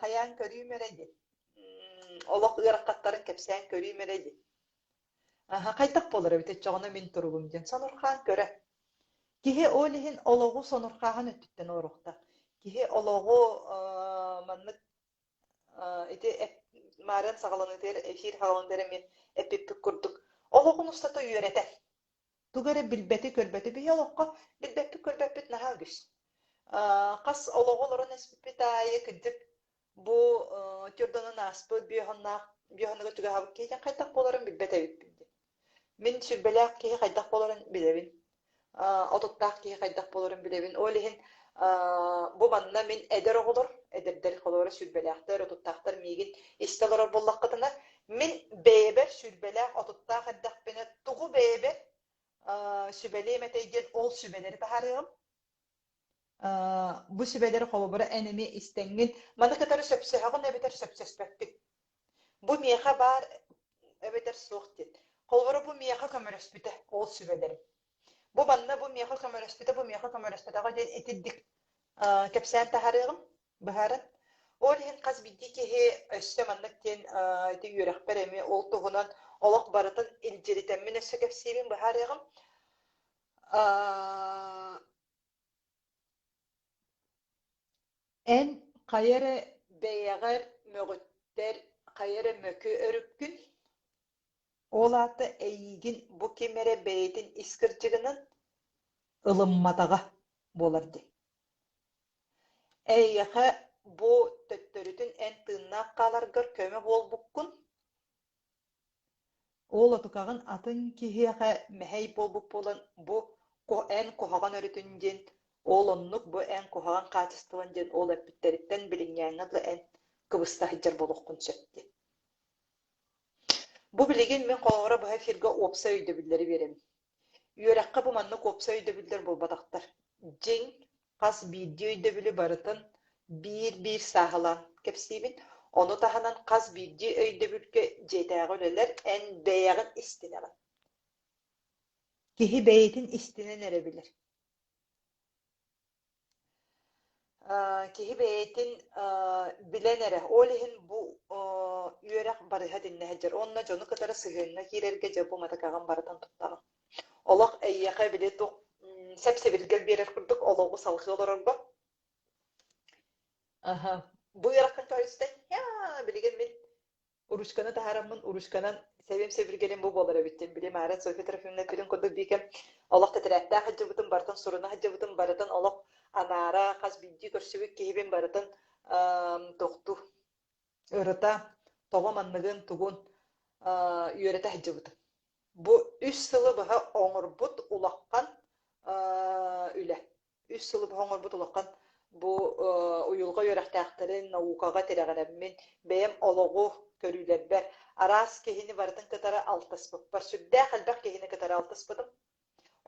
хайаан көрүүм эрэ диэн. Олох ыарахаттарын кэпсээн көрүүм эрэ диэн. Аһа, хайдах буолар эбит оччоҕуна мин туругум диэн сонурхаан көрө. Киһи ол иһин олоҕу сонурхааһын өттүттэн олоруохтаах. Киһи олоҕу маннык. Ити маарыан саҕаланыытыгар эфир саҕаланыытыгар эмиэ эппиппит курдук олоҕун устата үөрэтэр. Тугу эрэ билбэти-көрбөтү биһи олоххо билбэппит-көрбөппүт наһаа үгүс. Хас олоҕу олорон испиппит аайы кырдьык бу түөрт ааспыт биохоннаах биохоныга чугаһаабыт киһитин хайдах буоларын билбэт эбиппин диэн. Мин сүрбэлээх киһи хайдах буоларын билэбин. Отуттаах киһи хайдах буоларын билэбин. Ол иһин бу манна мин эдэр оҕолор, эдэрдэр холобура сүүрбэлээхтэр, отуттаахтар миигин истэ олорор буоллаххытына, мин бэйэбэр сүүрбэлээх, отуттаах эрдэхпинэ тугу бэйэбэр сүбэлиэм этэй диэн ол сүбэлэри таһаарыаҕым. Бу сүбэлэри холобура эн эмиэ истэҥҥин, маны кытары сөпсөһөҕүн эбэтэр сөпсөспөккүн. Бу миэхэ баар эбэтэр суох диэн. Холобура бу миэхэ көмөлөспүтэ ол сүбэлэрим. Бу манна бу миэхэ көмөлөспүтэ, бу миэхэ көмөлөспөтөҕө диэн итирдик кэпсээн таһаарыаҕым, быһааран. Ол иһин хас биирдии киһи өссө маннык диэн ити үөрэхпэр эмиэ ол туһунан олох барытын илдьиритэммин өссө кэпсиибин быһаарыаҕым. Эн хайа эрэ бэйэҕэр мөҕүттэр, хайа эрэ мөкү өрүккүн, ол аата эйиигин бу ким эрэ бэйэтин ис кырдьыгынан ылымматаҕа буолар дии. Эйиэхэ бу төттөрүтүн эн тыыннаах хааларгар көмө буолбуккун Ол отукаҕын атын киһиэхэ мэһэй буолбут буолан, бу эн куһаҕан өрүтүн диэн, ол оннук бу эн куһаҕан хаачыстыбан диэн ол эппиттэриттэн билиҥҥээҥҥэ дылы эн кыбыста сылдьар буолуоххун сөп диэн. Бу билигин мин холобура быһа эфиргэ уопсай өйдөбүллэри биэрэбин. Үөрэххэ бу маннык уопсай өйдөбүллэр буолбатахтар. Дьиҥ хас биирдии өйдөбүлү барытын биир-биир сааһылаан кэпсиибин. Ону таһынан хас биирдии өйдөбүлгэ дьиэтээҕи үлэлэр эн бэйэҕин истинэҕин. Киһи бэйэтин истинэн эрэ билэр. Киһи бэйэтин билэн эрэ, ол иһин бу үөрэх барыһа итиннэ сылдьар. Уонна дьону кытары сыһыаҥҥа киирэргэ дьэ бу матакаҕын барытын туттаҕын. Олох эйиэхэ били туох сэп-сэбиргэл биэрэр курдук олоҕу салҕыы олорорго. Аха. Бу ыараххан көрүстэн, билигин мин Ручканы таһаараммын ручканан сэбим-сэбиргэлим бу буолар эбит диэн били Маарат Софья Трофимовна эппитин курдук биикэм олох тэтэрээттээх сылдьыбытым, барытын суруна сылдьыбытым, барытын олох анаара хас биирдии көрсүбүт киһибин барытын тохтуу ырыта тоҕо манныгын тугун үөрэтэ сылдьыбытым. Бу үс сылы быһа оҥорбут улахан үлэ. Үс сылы быһа оҥорбут улахан бу уйулҕа үөрэхтээхтэрин наукаҕа тирэҕирэммин, бэйэм олоҕу көрүүлэрбэр араас киһини барытын кытары алтыспыппар, сүрдээх элбэх киһини кытары алтыспытым.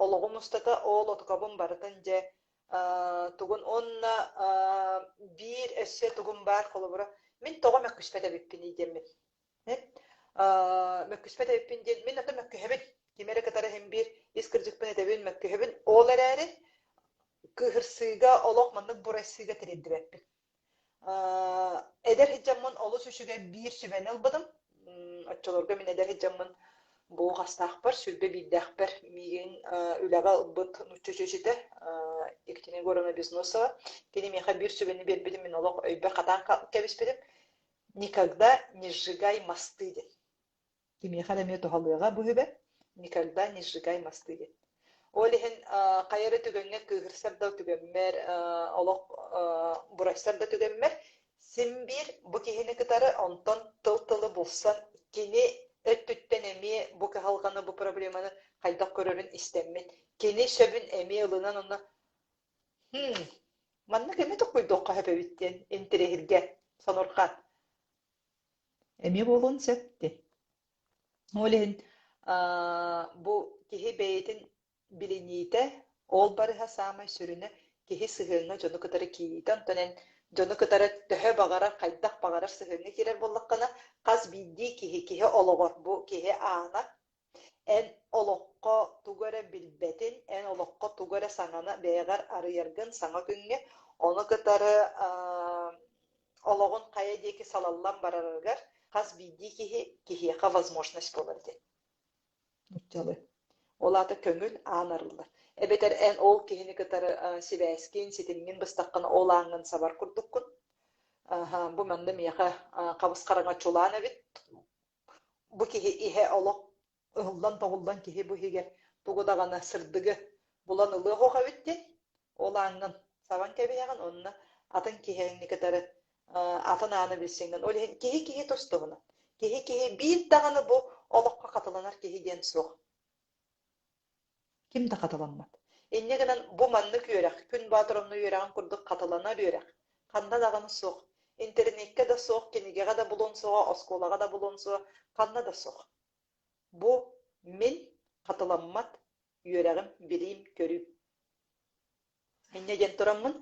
Олоҕум устата ол отукабын барытын дьэ тугун уонна биир өссө тугум баар холобура мин тоҕо мөккүспэт эбиппиний диэммин мөккүспэт эбиппин диэн мин ата мөккүһэбин ким эрэ кытары иһин биир ис кырдьыкпын этэбин мөккүһэбин ол эрээри кыыһырсыыга олох маннык бурайсыыга тириэрдибэппин эдэр сылдьаммын олус үчүгэй биир сүбэни ылбытым оччолорго мин эдэр сылдьаммын бу хастаахпар 21-дээхпэр миигин үлэҕэ ылбыт нуучча чүөчэтэ Екатерина Егоровна Безносова кини миэхэ биир сүбэни биэрбитин мин олох өйбөр хатаан кэбиспитим Никогда не сжигай мосты диэн. Кимиэхэ эрэ эмиэ туһалыаҕа бу үһүбэ. Никогда не сжигай мосты диэн. Ол иһин хайа эрэ түгэҥҥэ кыыһырсар да түгэммэр, олох бурайсар да түгэммэр син биир бу киһини кытары онтон тыл-тылы булсан кини өттүттэн эмиэ бу кыһалҕаны, бу проблеманы хайдах көрөрүн истэммин, кини сөбүн эмиэ ылынан онно Хм, маннык эмиэ толкуйдуохха сөп эбит диэн интэриэһиргэ, сонурҕаан. Эмиэ буолуон сөп диэн. Ол иһин бу киһи бэйэтин билиниитэ, ол барыһа саамай сүрүнэ киһи сыһыаҥҥа дьону кытары киириитэ. Онтон эн дьону кытары төһө баҕарар, хайдах баҕарар сыһыаҥҥа киирэр буоллаххына, хас биирдии киһи киһи олоҕор бу киһи аана Эн олоххо тугу эрэ билбэтин, эн олоххо тугу эрэ саҥаны бэйэҕэр арыйаргын саҥа күҥҥэ, ону кытары олоҕун хайа диэки салаллан барарыгар хас биирдии киһи киһиэхэ возможность буолар диэн. Нууччалыы. Ол аата көҥүл аан арыллар. Эбэтэр эн ол киһини кытары сибээскин, ситимҥин быстаххына ол ааҥҥын сабар курдуккун. Бу манна миэхэ хабыс-хараҥа чулаан эбит. Бу киһи иһэ олох ыһыллан-тоҕуллан киһи бу иһигэр тугу даҕаны сырдыгы булан ылыах ох эбит диэн ол ааҥҥын сабан кэбиһэҕин уонна атын киһини кытары атын ааны билсиҥҥин. Ол иһин киһи киһи тус туһунан. Киһи киһи биир даҕаны бу олоххо хатыланар киһи диэн суох. Ким да хатыламмат. Инньэ гынан бу маннык үөрэх, Күн Боотур онно үөрэҕин курдук хатыланар үөрэх. Ханна даҕаны суох. Интэриниэккэ да суох, кинигэҕэ да булуон суоҕа, оскуолаҕа да булуон суоҕа, ханна да суох. Бу мин хатыламмат үөрэҕим, билиим, көрүүм. Инньэ диэн тураммын,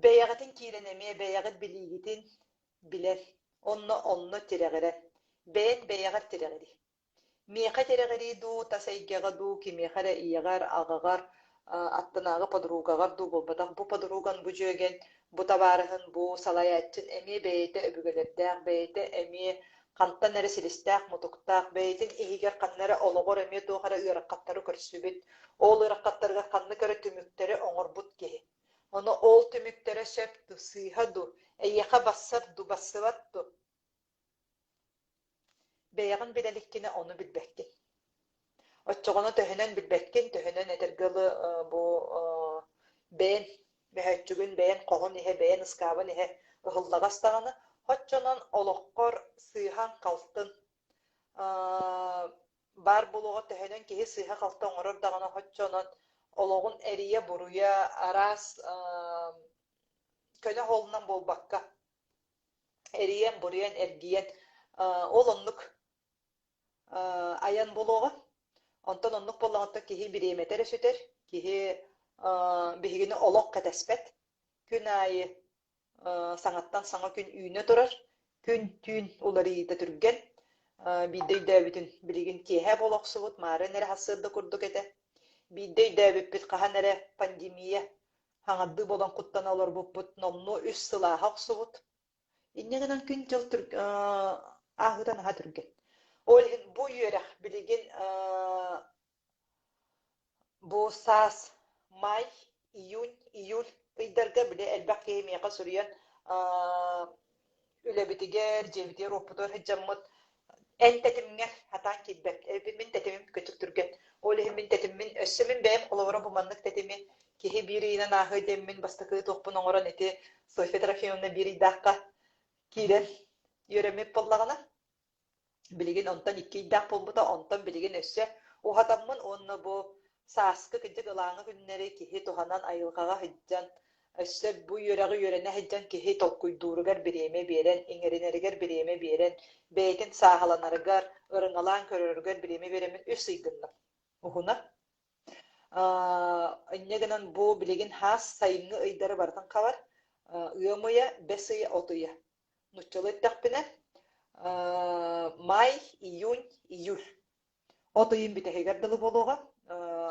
бэйэҕитин киирэн эмиэ бэйэҕит билиигитин билэр, онно онно тирэҕирэн, бэйэн бэйэҕэр тирэҕирии. Миэхэ тирэҕирии дуу, тас эйгэҕэ дуу, кимиэхэ эрэ ийэҕэр, аҕаҕар, аттынааҕы подругаҕар дуу буолбатах. Бу подруган, бу дьүөгэҥ, бу табаарыһын, бу салайааччын эмиэ бэйэтэ өбүгэлэрдээх, бэйэтэ эмиэ хантан эрэ силистээх-мутуктаах, бэйэтин иһигэр ханна эрэ олоҕор эмиэ туох эрэ ыарахаттары көрсүбүт, ол ыарахаттарыгар ханнык эрэ түмүктэри оҥорбут киһи. Ону ол түмүктэрэ сөп дуу, сыыһа дуу, эйиэхэ бассар дуу, бассыбат дуу? Бэйэҕин билэ иликкинэ ону билбэккин. Оччоҕуна төһөнөн билбэккин, төһөнөн этэргэ дылы бу бэйэн мөһөөччүгүн, бэйэн хоһун иһэ, бэйэн ыскаабын иһэ ыһыллаҕас даҕаны, оччонон олоххор сыыһаҥ-халтын баар буолуоҕа төһөнөн киһи сыыһа-халты оҥорор даҕаны оччонон олоҕун эрийэ-буруйа араас көнө суолунан буолбакка эрийэн-буруйан, эргийэн ол оннук айан буолуоҕа. Онтон оннук буоллаҕына киһи бириэмэтэ эрэ сүтэр, киһи биһигини олох кэтэспэт. Күн аайы саҥаттан саҥа күн үүнэ турар, күн-түүн уларыйыыта түргэн. Биирдэ өйдөөбүтүн билигин киэһэ буола охсубут, маарыын эрэ сарсыарда курдук этэ. Биирдэ өйдөөбүппүт хаһан эрэ пандемия хаҥардыы буолан куттана олорбуппут номнуо үс сыл ааһа охсубут. Инньэ гынан күн-дьыл ааһыыта наһаа түргэн. Ол иһин бу үөрэх билигин бу саас май, июнь, июль ыйдарга били элбэх киһи миэхэ суруйан үлэбитигэр, дьиэбитигэр, уоппутугар сылдьаммыт эн тэтимҥэр сатаан киирбэт. Мин тэтимим көтүк түргэн. Ол иһин мин тэтиммин, өссө мин бэйэм холобура бу маннык тэтими киһи биир ыйынан ааһыа диэммин бастакы туохпун оҥорон ити Софья Трофимовна биир ыйдаахха киирэн үөрэммит буоллаҕына, Билигин онтон икки ыйдаах буолбута, онтон билигин өссө уһатаммын уонна бу сааскы кырдьык ылааҥы күннэри киһи туһанан айылҕаҕа сылдьан, өссө бу үөрэҕи үөрэнэ сылдьан киһи толкуйдууругар бириэмэ биэрэн, иҥэринэригэр бириэмэ биэрэн, бэйэтин сааһыланарыгар, ырыҥалаан көрөрүгэр бириэмэ биэрэммин үс ый гынным. Уһуна. Инньэ гынан бу билигин хаас сайыҥҥы ыйдары барытын хабар. Ыам ыйа, бэс ыйа, от ыйа. Нуччалыы эттэхпинэ, май, июнь, июль. От ыйын бүтэһигэр дылы буолуоҕа.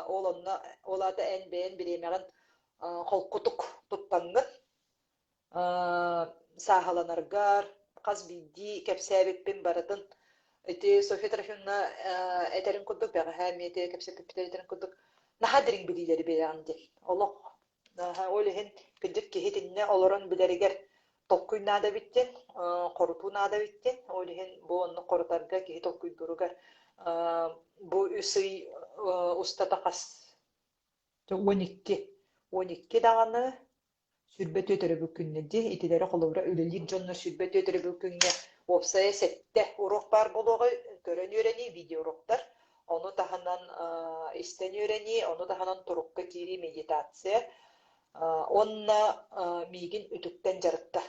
Ол онно ол аата эн бэйэн бириэмэҕин холкутук туттаҥҥын сааһыланаргар хас биирдии кэпсээбиппин барытын ити Софья Трофимовна этэрин курдук бэҕэһээ эмиэ ити кэпсэппиппит этэрин курдук наһаа дириҥ билиилэри биэрэҕин диэн олох Ол иһин кырдьык киһи итиннэ олорон билэригэр толкуй наада эбит диэн, хорутуу наада эбит диэн. Ол иһин бу оннук хорутарга киһи толкуйдууругар бу үс ый устата хас 12 12 даҕаны 24 өрөбүл күннэ дии итилэри холобура үлэлиир дьоннор 24 өрөбүл күҥҥэ уопсайа сэттэ уруок баар буолуоҕай көрөн үөрэнии видеоуроктар Ону таһынан истэн үөрэнии, ону таһынан турукка киирии медитация уонна миигин үтүктэн дьарыкта.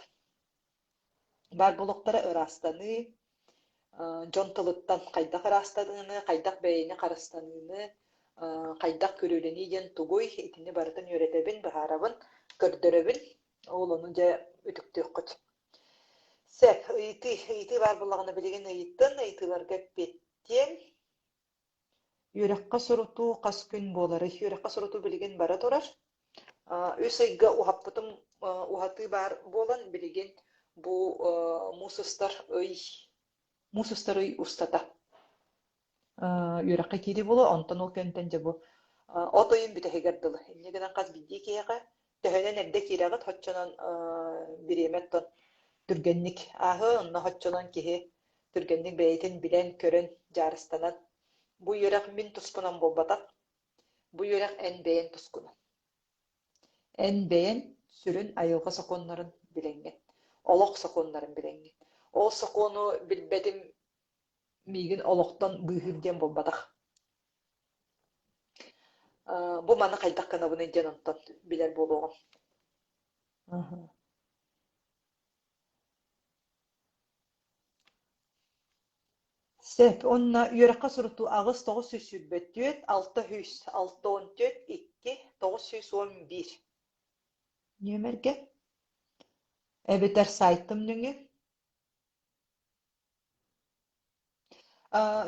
Баар буолуохтара ыраастаныы, дьон тылыттан хайдах ыраастаныыны, хайдах бэйэни харыстаныыны, хайдах күрүөлэнии диэн тугуй, итини барытын үөрэтэбин, быһаарабын, көрдөрөбүн. Ол ону дьэ үтүктүөххүт. Сөп, ыйытыы, ыйытыы баар буоллаҕына билигин ыйыттын, ыйытыыларга эппиэттиэм. Үөрэххэ сурутуу хас күн буоларый? Үөрэххэ сурутуу билигин бара турар. Үс ыйга уһаппытым уһатыы баар буолан билигин бу муус устар ый муус устар ый устата үөрэххэ киирии буолуо, онтон ол кэнниттэн дьэ бу от ыйын бүтэһигэр дылы. Инньэ гынан хас биирдии киһиэхэ Төһөнөн эрдэ киирэҕит, оччонон бириэмэ оттон түргэнник ааһыа, онно оччонон киһи түргэнник бэйэтин билэн-көрөн, дьаарыстанан. Бу үөрэх мин туспунан буолбатах, бу үөрэх эн бэйэҥ тускунан. Эн бэйэҥ сүрүн айылҕа сокуоннарын билэҥҥин, олох сокуоннарын билэҥҥин. Ол сокуону билбэтим миигин олохтон быыһыыр диэн буолбатах. Бу маны хайдах гынабыный диэн онтон билэр буолуоҕум. Сөп. Уонна үөрэххэ сурутуу 8 924, 664 2 911 нүөмэргэ эбэтэр сайтым нөҥүө.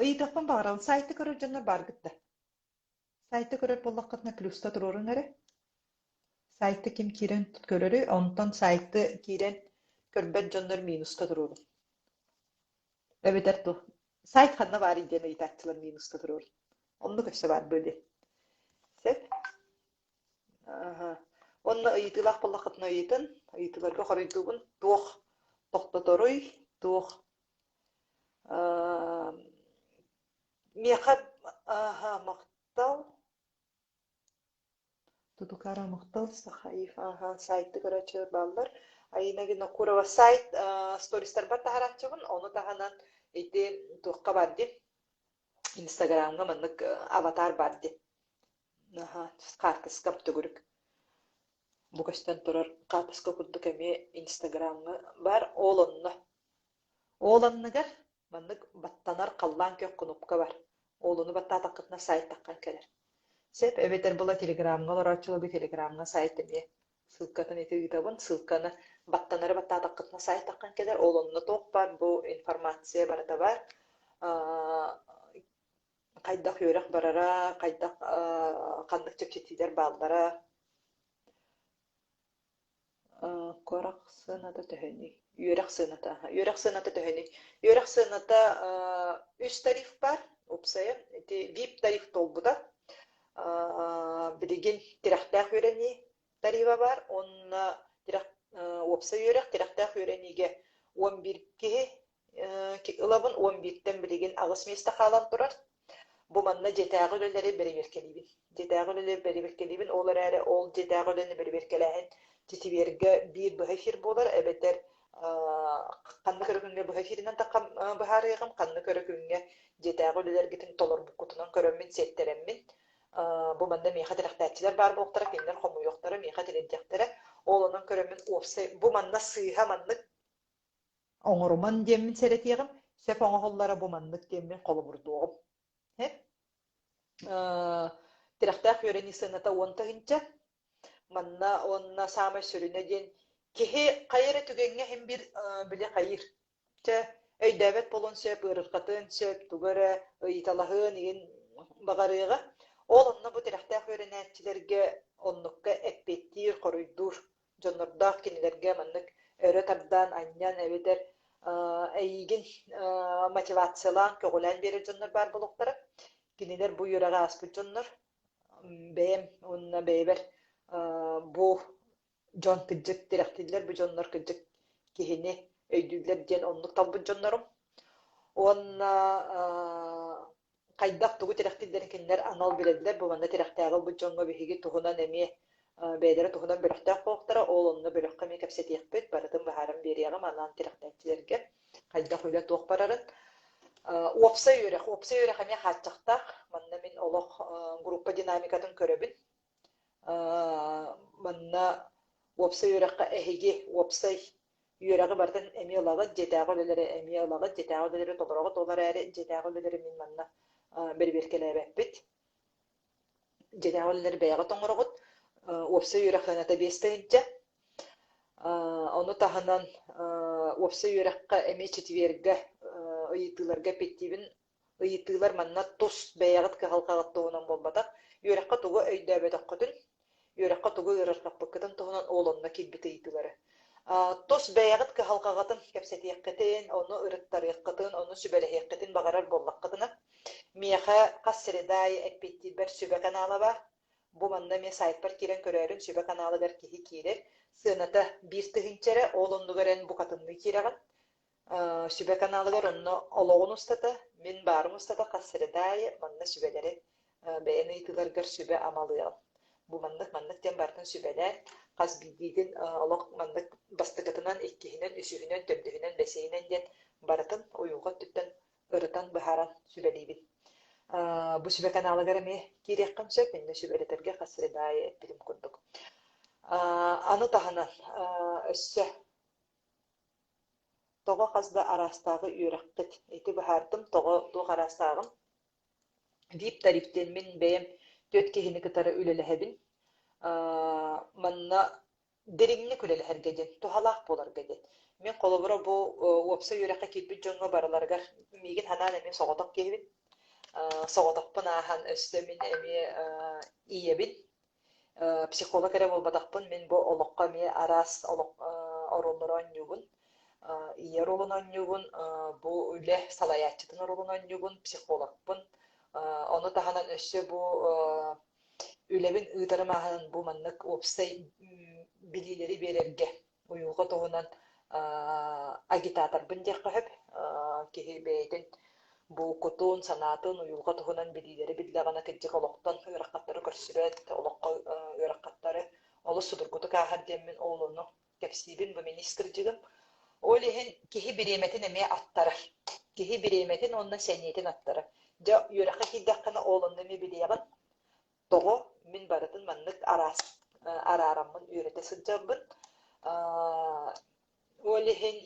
Ыйытыахпын баҕарабын, сайты көрөр дьоннор бааргыт да? Сайты көрөр буоллаххытына плюста туруоруҥ эрэ. Сайты ким киирэн көрөрүй, онтон сайты киирэн көрбөт дьоннор минуска туруорун. Эбэтэр туох сайт ханна баарый диэн ыйытааччылар минуска туруорун. Оннук өссө баар дуо диэн. Сөп. Аха. Уонна ыйытыылаах буоллаххытына ыйытын, ыйытыыларга хоруйдуубун. Туох тохтоторуй, туох Миэхэ ааһа махтал Тутукара махтал Сахаив ааһа сайты көрөөччүлэр бааллар. Айина Винокурова сайт стористарбар таһарааччыбын, ону таһынан ити туохха бар дии Инстаграмҥа маннык аватар бар дии. Аха, хаартыскам төгүрүк. Бу көстөн турар хаартыска курдук эмиэ Инстаграмҥа бар, ол онно. Ол анныгар маннык баттанар халлаан күөх кнопка бар. Ол ону баттаатаххытына сайтаххан кэлэр. Сөп, эбэтэр була телеграмҥа олорооччуларга телеграмҥа сайт эмиэ ссылкатын ити ыытабын. Ссылканы баттанары баттаатаххытына сайтаххан кэлэр. Ол онно туох баар бу информация барыта баар. Хайдах үөрэх барара, хайдах ханнык чэпчэтиилэр бааллара. Куорак сыаната төһөнүй? Үөрэх сыаната. Үөрэх сыаната төһөнүй? Үөрэх сыаната үс тариф баар, уопсайа. Ити VIP тариф туолбута. Билигин тирэхтээх үөрэнии тарифа баар уонна тирэх уопсай үөрэх тирэхтээх үөрэниигэ 11 киһи ылабын, 11-тэн билигин аҕыс миэстэ хаалан турар. Бу манна дьиэтээҕи үлэлэри бэрэбиэркэлиибин. Дьиэтээҕи үлэлэри бэрэбиэркэлиибин, ол эрээри ол дьиэтээҕи үлэни бэрэбиэркэлээһин четвергэ биир быһа эфир буолар, эбэтэр ханнык эрэ күҥҥэ быһа эфиринэн быһаарыаҕым, ханнык эрэ күҥҥэ дьиэтээҕи үлэлэргитин толорбуккутунан көрөммүн, сиэттэрэммин, бу манна миэхэ тирэхтээччилэр баар буолуохтара, кинилэр хомуйуохтара, миэхэ тириэрдиэхтэрэ. Ол онон көрөммүн уопсай бу манна сыыһа маннык оҥоруман диэммин сэрэтиэҕим, сөп оҥоһуллара бу маннык диэммин холобурдуоҕум. Тирэхтээх үөрэнии сыаната 10 тыһыынча. Манна уонна саамай сүрүнэ диэн киһи хайа эрэ түгэҥҥэ иһин биир били хайыыр. Чэ, өйдөөбөт буолуон сөп, ыарырҕатыан сөп, тугу эрэ ыйыталаһыан игин баҕарыаҕа. Ол онно бу тирэхтээх үөрэнээччилэргэ оннукка эппиэттиир, хоруйдуур дьоннордоох кинилэргэ маннык өрө тардан, анньан эбэтэр эйиигин мотивациялаан, көҕүлээн биэрэр дьоннор баар буолуохтара. Кинилэр бу үөрэҕи ааспыт дьоннор. Бэйэм уонна бэйэбэр бу дьон кырдьык тирэхтииллэр, бу дьоннор кырдьык киһини өйдүүллэр диэн оннук талбыт дьоннорум. Уонна хайдах тугу тирэхтииллэрин кинилэр анал билэллэр. Бу манна тирэхтээҕи ылбыт дьоҥҥо биһиги туһунан эмиэ бэйэлэрэ туһунан бөлөхтөөх буолуохтара. Ол онно бөлөххө эмиэ кэпсэтиэхпит, барытын быһааран биэриэҕим анаан тирэхтээччилэргэ хайдах үлэ туох барарын. Уопсай үөрэх. Уопсай үөрэх эмиэ хааччахтаах. Манна мин олох группа динамикатын көрөбүн. Манна уопсай үөрэххэ эһиги уопсай үөрэҕи барытын эмиэ ылаҕыт, дьиэтээҕи үлэлэри эмиэ ылаҕыт, дьиэтээҕи үлэлэри толороҕут, ол эрээри дьиэтээҕи үлэлэри мин манна бэрэбиэркэлээбэппит. Дьиэтээҕи үлэлэри бэйэҕит оҥороҕут. Уопсай үөрэх сыаната 5 тыһыынча. Ону таһынан уопсай үөрэххэ эмиэ четвергэ ыйытыыларга эппиэттиибин. Ыйытыылар манна тус бэйэҕит кыһалҕаҕыт туһунан буолбатах. Үөрэххэ тугу өйдөөбөтөххүтүн, үөрэххэ тугу ыарырҕаппыккытын туһунан ол онно киирбит ыйытыылары. Тус бэйэҕит кыһалҕаҕытын кэпсэтиэххитин, ону ырыттарыаххытын, ону сүбэлэһиэххитин баҕарар буоллаххытына, миэхэ хас среда аайы эппиэттиирбэр сүбэ канала баар. Бу манна эмиэ сайтпар киирэн көрөөрүн сүбэ каналыгар киһи киирэр. Сыаната 1000 эрэ, ол оннугар эн букатынныы киирэҕин. Сүбэ каналыгар онно олоҕун устата, мин баарым устата хас среда аайы манна сүбэлэри бэйэн ыйытыыларгар сүбэ амалыаҕым. Бу маннык-маннык диэн барытын сүбэлээн, хас биирдиитин олох маннык бастакытынан, иккиһинэн, үсүһүнэн, төрдүһүнэн, бэсиһинэн диэн барытын уйулҕа өттүттэн ырытан, быһааран сүбэлиибин. Бу сүбэ каналыгар эмиэ киириэххин сөп, иннэ сүбэлэтэргэ хас среда аайы эппитим курдук. Аны таһынан өссө тоҕо хас да араастааҕы үөрэххит ити быһаардым, тоҕо туох араастааҕын Вип-тариф диэн мин бэйэм түөрт киһини кытары үлэлэһэбин. Манна дириҥник үлэлэһэргэ диэн, туһалаах буоларга диэн. Мин холобура бу уопсай үөрэххэ киирбит дьоҥҥо барыларыгар миигин санаан эмиэ соҕотох киһибин. Соҕотохпун ааһан өссө мин эмиэ ийэбин. Психолог эрэ буолбатахпын, мин бу олоххо эмиэ араас олох оруоллары оонньуубун. Ийэ оруолун оонньуубун, бу үлэ салайааччытын оруолун оонньуубун, психологпын. Ону таһынан өссө бу үлэбин ыытарым ааһан бу маннык уопсай билиилэри биэрэргэ уйулҕа туһунан агитаторбын диэххэ сөп. Киһи бэйэтин бу кутун, санаатын, уйулҕа туһунан билиилэри биллэҕинэ кырдьык олохтон ыарахаттары көрсүбэт, олоххо ыарахаттары олус судургутук ааһар диэммин ол ону кэпсиибин, бу мин ис кырдьыгым. Ол иһин киһи бириэмэтин эмиэ аттарар. Киһи бириэмэтин уонна сэниэтин аттарар. Дьэ, үөрэххэ киирдэххинэ ол онно эмиэ билиэҕин. Тоҕо мин барытын маннык араас араараммын үөрэтэ сылдьарбын. Ол иһин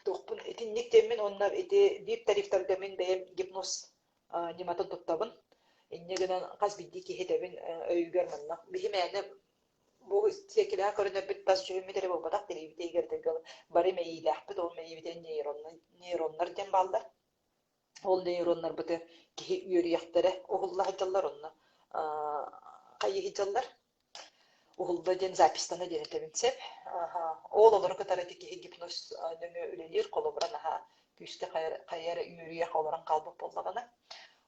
туохпун итинник диэммин уонна ити биир тарифтарга мин бэйэм гипноз ньыматын туттабын. Инньэ гынан хас биирдии киһи этэбин өйүгэр манна биһи мээнэ бу сиэркилэҕэ көрүнэрбит тас дьүһүммүт эрэ буолбатах, тириибит иһигэр бары мэйиилээхпит, ол мэйиибитин нейроннар диэн бааллар. Ол нейроннарбыты киһи үөрүйэхтэрэ уһулла сылдьаллар, онно хайыы сылдьаллар. Уһулла диэн записьтана диэн этэбин сөп. Ол олору кытары ити киһи гипноз нөҥүө үлэлиир, холобура наһаа күүскэ хайа эрэ үөрүйэх олорон хаалбыт буоллаҕына.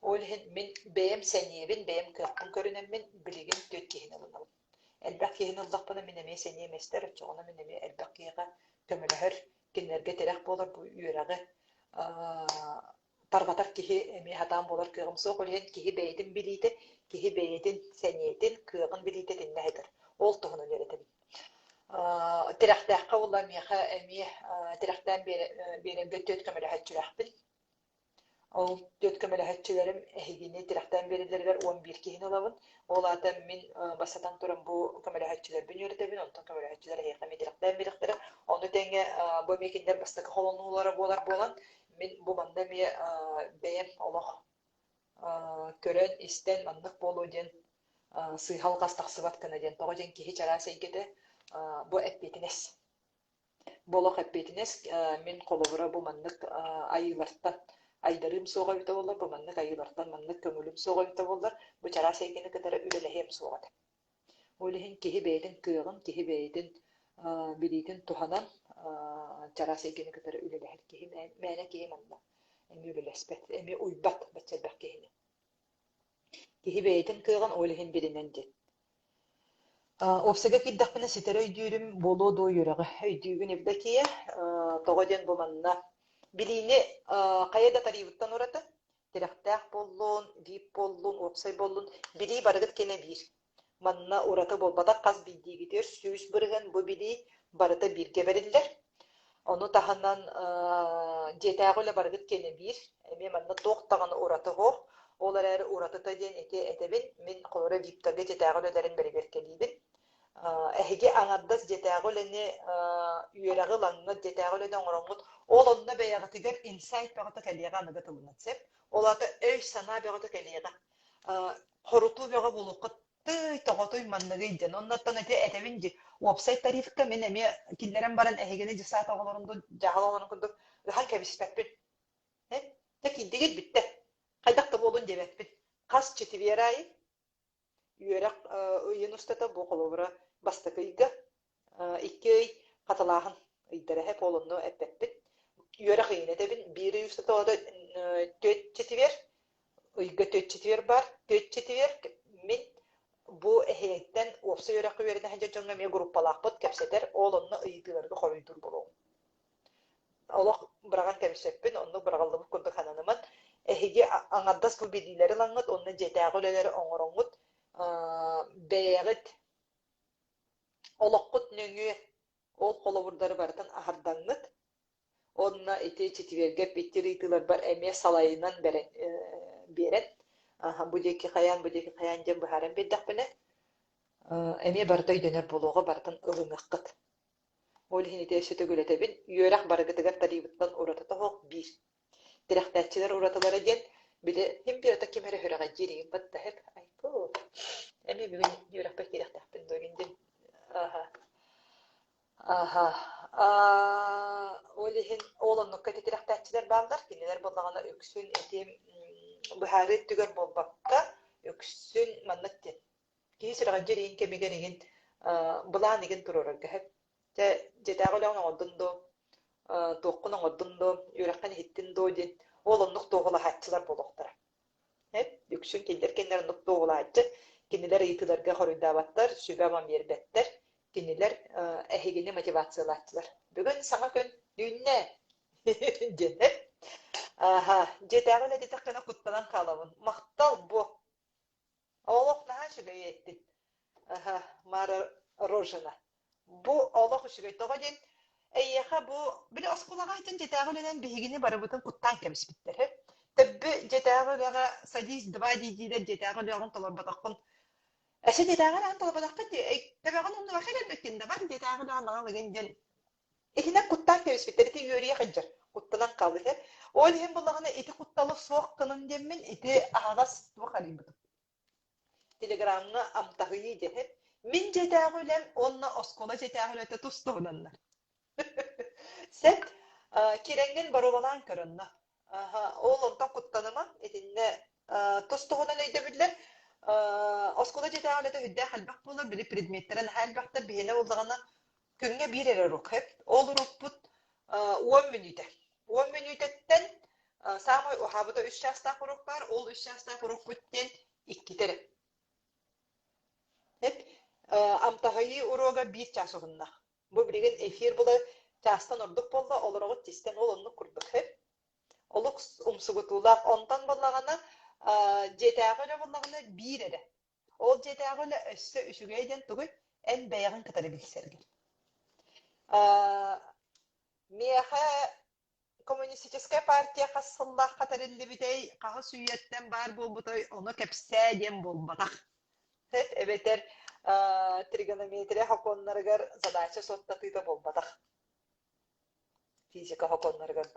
Ол иһин мин бэйэм сэниэбин, бэйэм кыахпын көрүнэммин билигин түөрт киһини ылынабын. Элбэх киһини ыллахпына мин эмиэ сэниэм эстэр, оччоҕуна мин эмиэ элбэх киһиэхэ көмөлөһөр, кинилэргэ тирэх буолар бу үөрэҕи тарҕатар киһи эмиэ сатаан буолар кыаҕым суох. Ол иһин киһи бэйэтин билиитэ, киһи бэйэтин сэниэтин, кыаҕын билиитэ итиннэ сытар. Ол туһунан үөрэтэбин. Тирэхтээххэ буолла миэхэ эмиэ тирэхтээн биэрэргэ түөрт көмөлөһөөччүлээхпин. Ол түөрт көмөлөһөөччүлэрим эһигини тирэхтээн биэрэллэригэр 11 киһини ылабын. Ол аата мин бастатан туран бу көмөлөһөөччүлэрбин үөрэтэбин, онтон көмөлөһөөччүлэр эһиэхэ эмиэ тирэхтээн биэриэхтэрэ. Ону тэҥэ бу эмиэ кинилэр бастакы холонуулара буолар буолан, мин бу манна эмиэ бэйэм олох көрөн, истэн маннык буолуо диэн сыыһа-алҕас тахсыбат гына диэн. Тоҕо диэн киһи чараас эйгэтэ бу эппиэтинэс. Бу олох эппиэтинэс. Мин холобура бу маннык айыылартан айдарыым суоҕа эбитэ буоллар, бу маннык айыылартан маннык көҥүлүм суоҕа эбитэ буоллар, бу чараас эйгэни кытары үлэлэһиэм суоҕа этэ. Ол иһин киһи бэйэтин кыаҕын, киһи бэйэтин билиитин туһанан чараас эйгэни кытары үлэлэһэр киһи мээнэ киһи манна эмиэ үлэлэспэт, эмиэ уйбат бачча элбэх киһини. Киһи бэйэтин кыаҕын ол иһин билинэн диэн. Уопсайга киирдэхпинэ ситэри өйдүүрүм буолуо дуо үөрэҕи өйдүүгүн Евдокия. Тоҕо диэн бу манна билиини хайа да тарыыбыттан ураты тирэхтээх буоллун, вип буоллун, уопсай буоллун, билии барыгыт кэнэ биир. Манна ураты буолбатах хас биирдиигитигэр 100% бу билии барыта бииргэ бэриллэр. Ону таһынан дьиэтээҕи үлэ барыгыт кэнэ биир. Эмиэ манна туох даҕаны ураты суох. Ол эрээри уратыта диэн ити этэбин, мин холобура виптарга дьиэтээҕи үлэлэрин бэрэбиэркэлиибин. Эһиги аҥардас дьиэтээҕи үлэни үөрэҕи ылаҥҥыт, дьиэтээҕи үлэни оҥороҥҥут, ол онно бэйэҕитигэр инсайт бөҕөтө кэлиэҕэ аныгы тылынан сөп. Ол аата өй-санаа бөҕөтө кэлиэҕэ. Хорутуу бөҕө буолуоххут тыый, тоҕотуй манныгый диэн. Оннуттан ити этэбин дии, уопсай тарифка мин эмиэ киллэрэн баран эһигини дьысаат оҕолорун дьаһал оҕолорун курдук ыһан кэбиспэппин. Дьэ киирдигит бүттэ. Хайдах да буолун диэбэппин. Хас четверг аайы үөрэх ыйын устата бу холобура бастакы ыйга икки ый хатылааһын ыйдара эһэ ол онно эппэппин. Үөрэх ыйын этэбин. Биир ый устата түөрт четверг ыйга түөрт четверг баар. Түөрт четверг мин. эһиэттэн уопсай үөрэххэ үөрэнэ сылдьар дьоҥҥо эмиэ группалаахпыт кэпсэтэр, ол онно ыйытыыларга хоруйдуур буолуоҕум. Олох быраҕан кэбиспэппин, оннук быраҕыллыбыт курдук сананыман. Эһиги аҥардас бу билиилэри ылаҥҥыт уонна дьиэтээҕи үлэлэри оҥороҥҥут бэйэҕит олоххут нөҥүө ол холобурдары барытын аһардаҥҥыт уонна ити четвергэ эппиттиир ыйытыыларбар эмиэ салайынан бэрэн биэрэн бу диэки хайаан, бу диэки хайаан диэн быһааран биэрдэхпинэ эмиэ барыта өйдөнөр буолуоҕа, барытын ылыныаххыт. Ол иһин ити өссө төгүл этэбин, үөрэх барыгытыгар тарыыбыттан уратыта суох биир. Тирэхтээччилэр уратылара диэн, били империята ким эрэ сүрэҕэлдьиир игин баттаһып, айгу, эмиэ бүгүн үөрэхпэр киириэхтээхпин дуо игин диэн аха аха ол иһин ол оннукка ити тирэхтээччилэр бааллар, кинилэр буоллаҕына үксүн ити быһаарыы өттүгэр буолбакка, үксүн маннык диэн Киһи сүрэҕэлдьиир игин кэмигэр игин былаан игин туруорарга сөп. Дьэ, дьиэтээҕи үлэҕин оҥордун дуо, туоххун оҥордун дуо, үөрэххин иһиттин дуо диэн ол оннук туоһулаһааччылар буолуохтара. Эп, үксүн кинилэр кэннилэр оннук туоһулааччы, кинилэр ыйытыыларга хоруйдаабаттар, сүбэ-ама биэрбэттэр, кинилэр эһигини мотивациялааччылар. Бүгүн саҥа күн үүннэ диэн Аха, дьиэтээҕи үлэ диэтэххинэ куттанан хаалабын. Махтал бу Олох наһаа үчүгэй эттин. Аха, Мара Рожина. Бу олох үчүгэй. Тоҕо диэн эйиэхэ бу били оскуолаҕа сылдьан дьиэтээҕи үлэнэн биһигини барыбытын куттаан кэбиспиттэр. Төббү дьиэтээҕи үлэҕэ садись два дии-диилэр дьиэтээҕи үлэҕин толорботоххун. Эсэ дьиэтээҕи үлэҕин толорботоххун дии, төбөҕүн оннуга кэлэрбиккин да бар дьиэтээҕи үлэҕин аҕал игин диэн Итинэн куттаан кэбиспиттэр, ити үөрүйэх сылдьар, куттанан хаалыы иһэр. Ол иһин буоллаҕына ити кутталы суох гынан диэммин ити аһаҕас туох арыйбытым. Телеграмҥа амтаһыйыы диэн Мин дьиэтээҕи үлэм уонна оскуола дьиэтээҕи үлэтэ тус-туһунаннар. Сөп. Кирэҥҥин боруобалаан көр онно. Аха, ол онтон куттаныма. Итиннэ тус-туһунан өйдөбүллэр. Оскуола дьиэтээҕи үлэтэ үрдээх элбэх буолар, били предметтэрэ наһаа элбэхтэр, биһиэнэ буоллаҕына Күҥҥэ биир эрэ уруок сөп. Ол урукпут 10 мүнүүтэ. 10 мүнүүтэттэн саамай уһаабыта үс чаастаах уруок баар. Ол үс чаастаах урукпут диэн иккитэ эрэ. Сөп. Амтаһыйыы уруога биир чаас уһуннаах. Бу билигин эфир була чаастан ордук буолла, олороҕут тистэн ол оннук курдук сөп. Олус умсугутуулаах. Онтон буоллаҕына дьиэтээҕи үлэ буоллаҕына биир эрэ. Ол дьиэтээҕи үлэ өссө үчүгэй диэн тугуй? Эн бэйэҕин кытары билсэргин. Миэхэ коммунистическай партия хас сыллаахха тэриллибитэй, хаһыс үйэттэн баар буолбутай, ону кэпсээ диэн буолбатах. Эбэтэр тригонометрия сокуоннарыгар задача суоттатыыта буолбатах. Физика сокуоннарыгар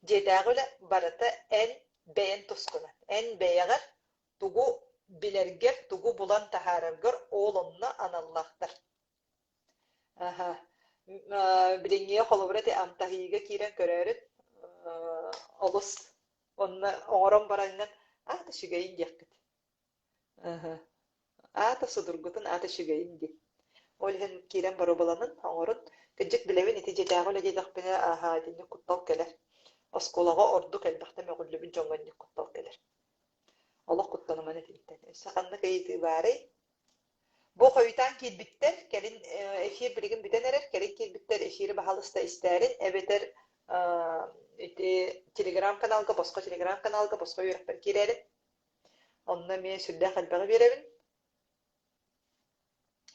Дьиэтээҕи үлэ барыта эн бэйэн тускунан, эн бэйэҕэр тугу билэргэр, тугу булан таһаараргар ол онно аналлаахтар. Аха. Билиҥҥигэ холобура ити амтаһыйыыга киирэн көрөөрүн олус онно оҥорон бараҥҥын аата үчүгэйин диэххит. Аха. Аата судургутун, аата үчүгэйин диэн. Ол иһин киирэн боруобаланын, оҥорун. Кырдьык билэбин ити дьиэтээҕи үлэ диэтэхпинэ, аһаа итинник куттал кэлэр. Оскуолаҕа ордук элбэхтэ мөҕүллүбүт дьоҥҥо инник куттал кэлэр. Олох куттаныман итинтэн. Өссө ханнык ыйытыы баарый? Бу хойутаан киирбиттэр, кэлин эфир билигин бүтэн эрэр, кэлин киирбиттэр эфири баһаалыста истээрин, эбэтэр ити телеграм-каналга, босхо телеграм-каналга босхо үөрэхпэр киирээрин. Онно эмиэ сүрдээх элбэҕи биэрэбин.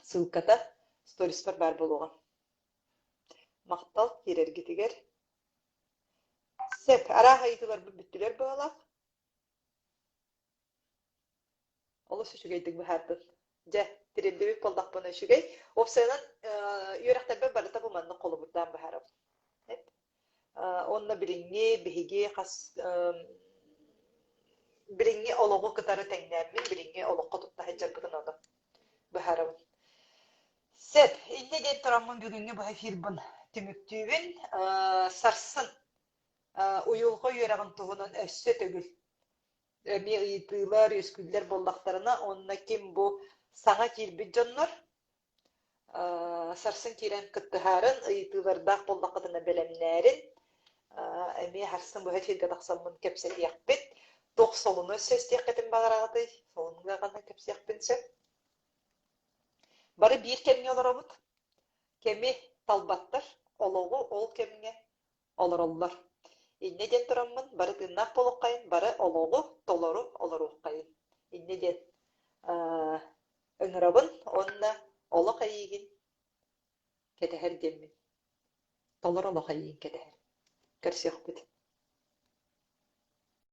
Ссылката сториспар баар буолуоҕа. Махтал киирэргитигэр. Сөп, арааһа ыйытыыларбыт бүттүлэр быһыылаах. Олус үчүгэйдик быһаардын. Дьэ, тириллибит буоллахпына үчүгэй. Уопсайынан, үөрэхтэрбэр барыта бу маннык холобурдаан быһаарабын. Эп. Уонна билиҥҥи биһиги хас билиҥҥи олоҕу кытары тэҥнээммин, билиҥҥи олоххо тутта сылдьарбытын ону быһаарабын. Сөп, инньэ диэн тураммын бүгүҥҥү быһа эфирбын түмүктүүбүн. Сарсын уйулҕа үөрэҕин туһунан өссө төгүл эмиэ ыйытыылар, үөскүүллэр буоллахтарына уонна ким бу саҥа киирбит дьоннор сарсын киирэн кыттыһаарын, ыйытыылардаах буоллаххытына бэлэмнээрин, эмиэ сарсын быһа эфиргэ тахсаммын кэпсэтиэхпит. Туох солуну өссө истиэххитин баҕараҕытый? Солунуга даҕаны кэпсиэхпин сөп. Бары биир кэмҥэ олоробут. Кэми талбаттар, олоҕу ол кэмҥэ олороллор. Инньэ диэн тураммын бары тыыннаах буолуоххайын, бары олоҕу толору олоруоххайын. Инньэ диэн ыҥырабын уонна олох эйиигин кэтэһэр диэммин. Толору олох эйиигин кэтэһэр. Көрсүөхпүт.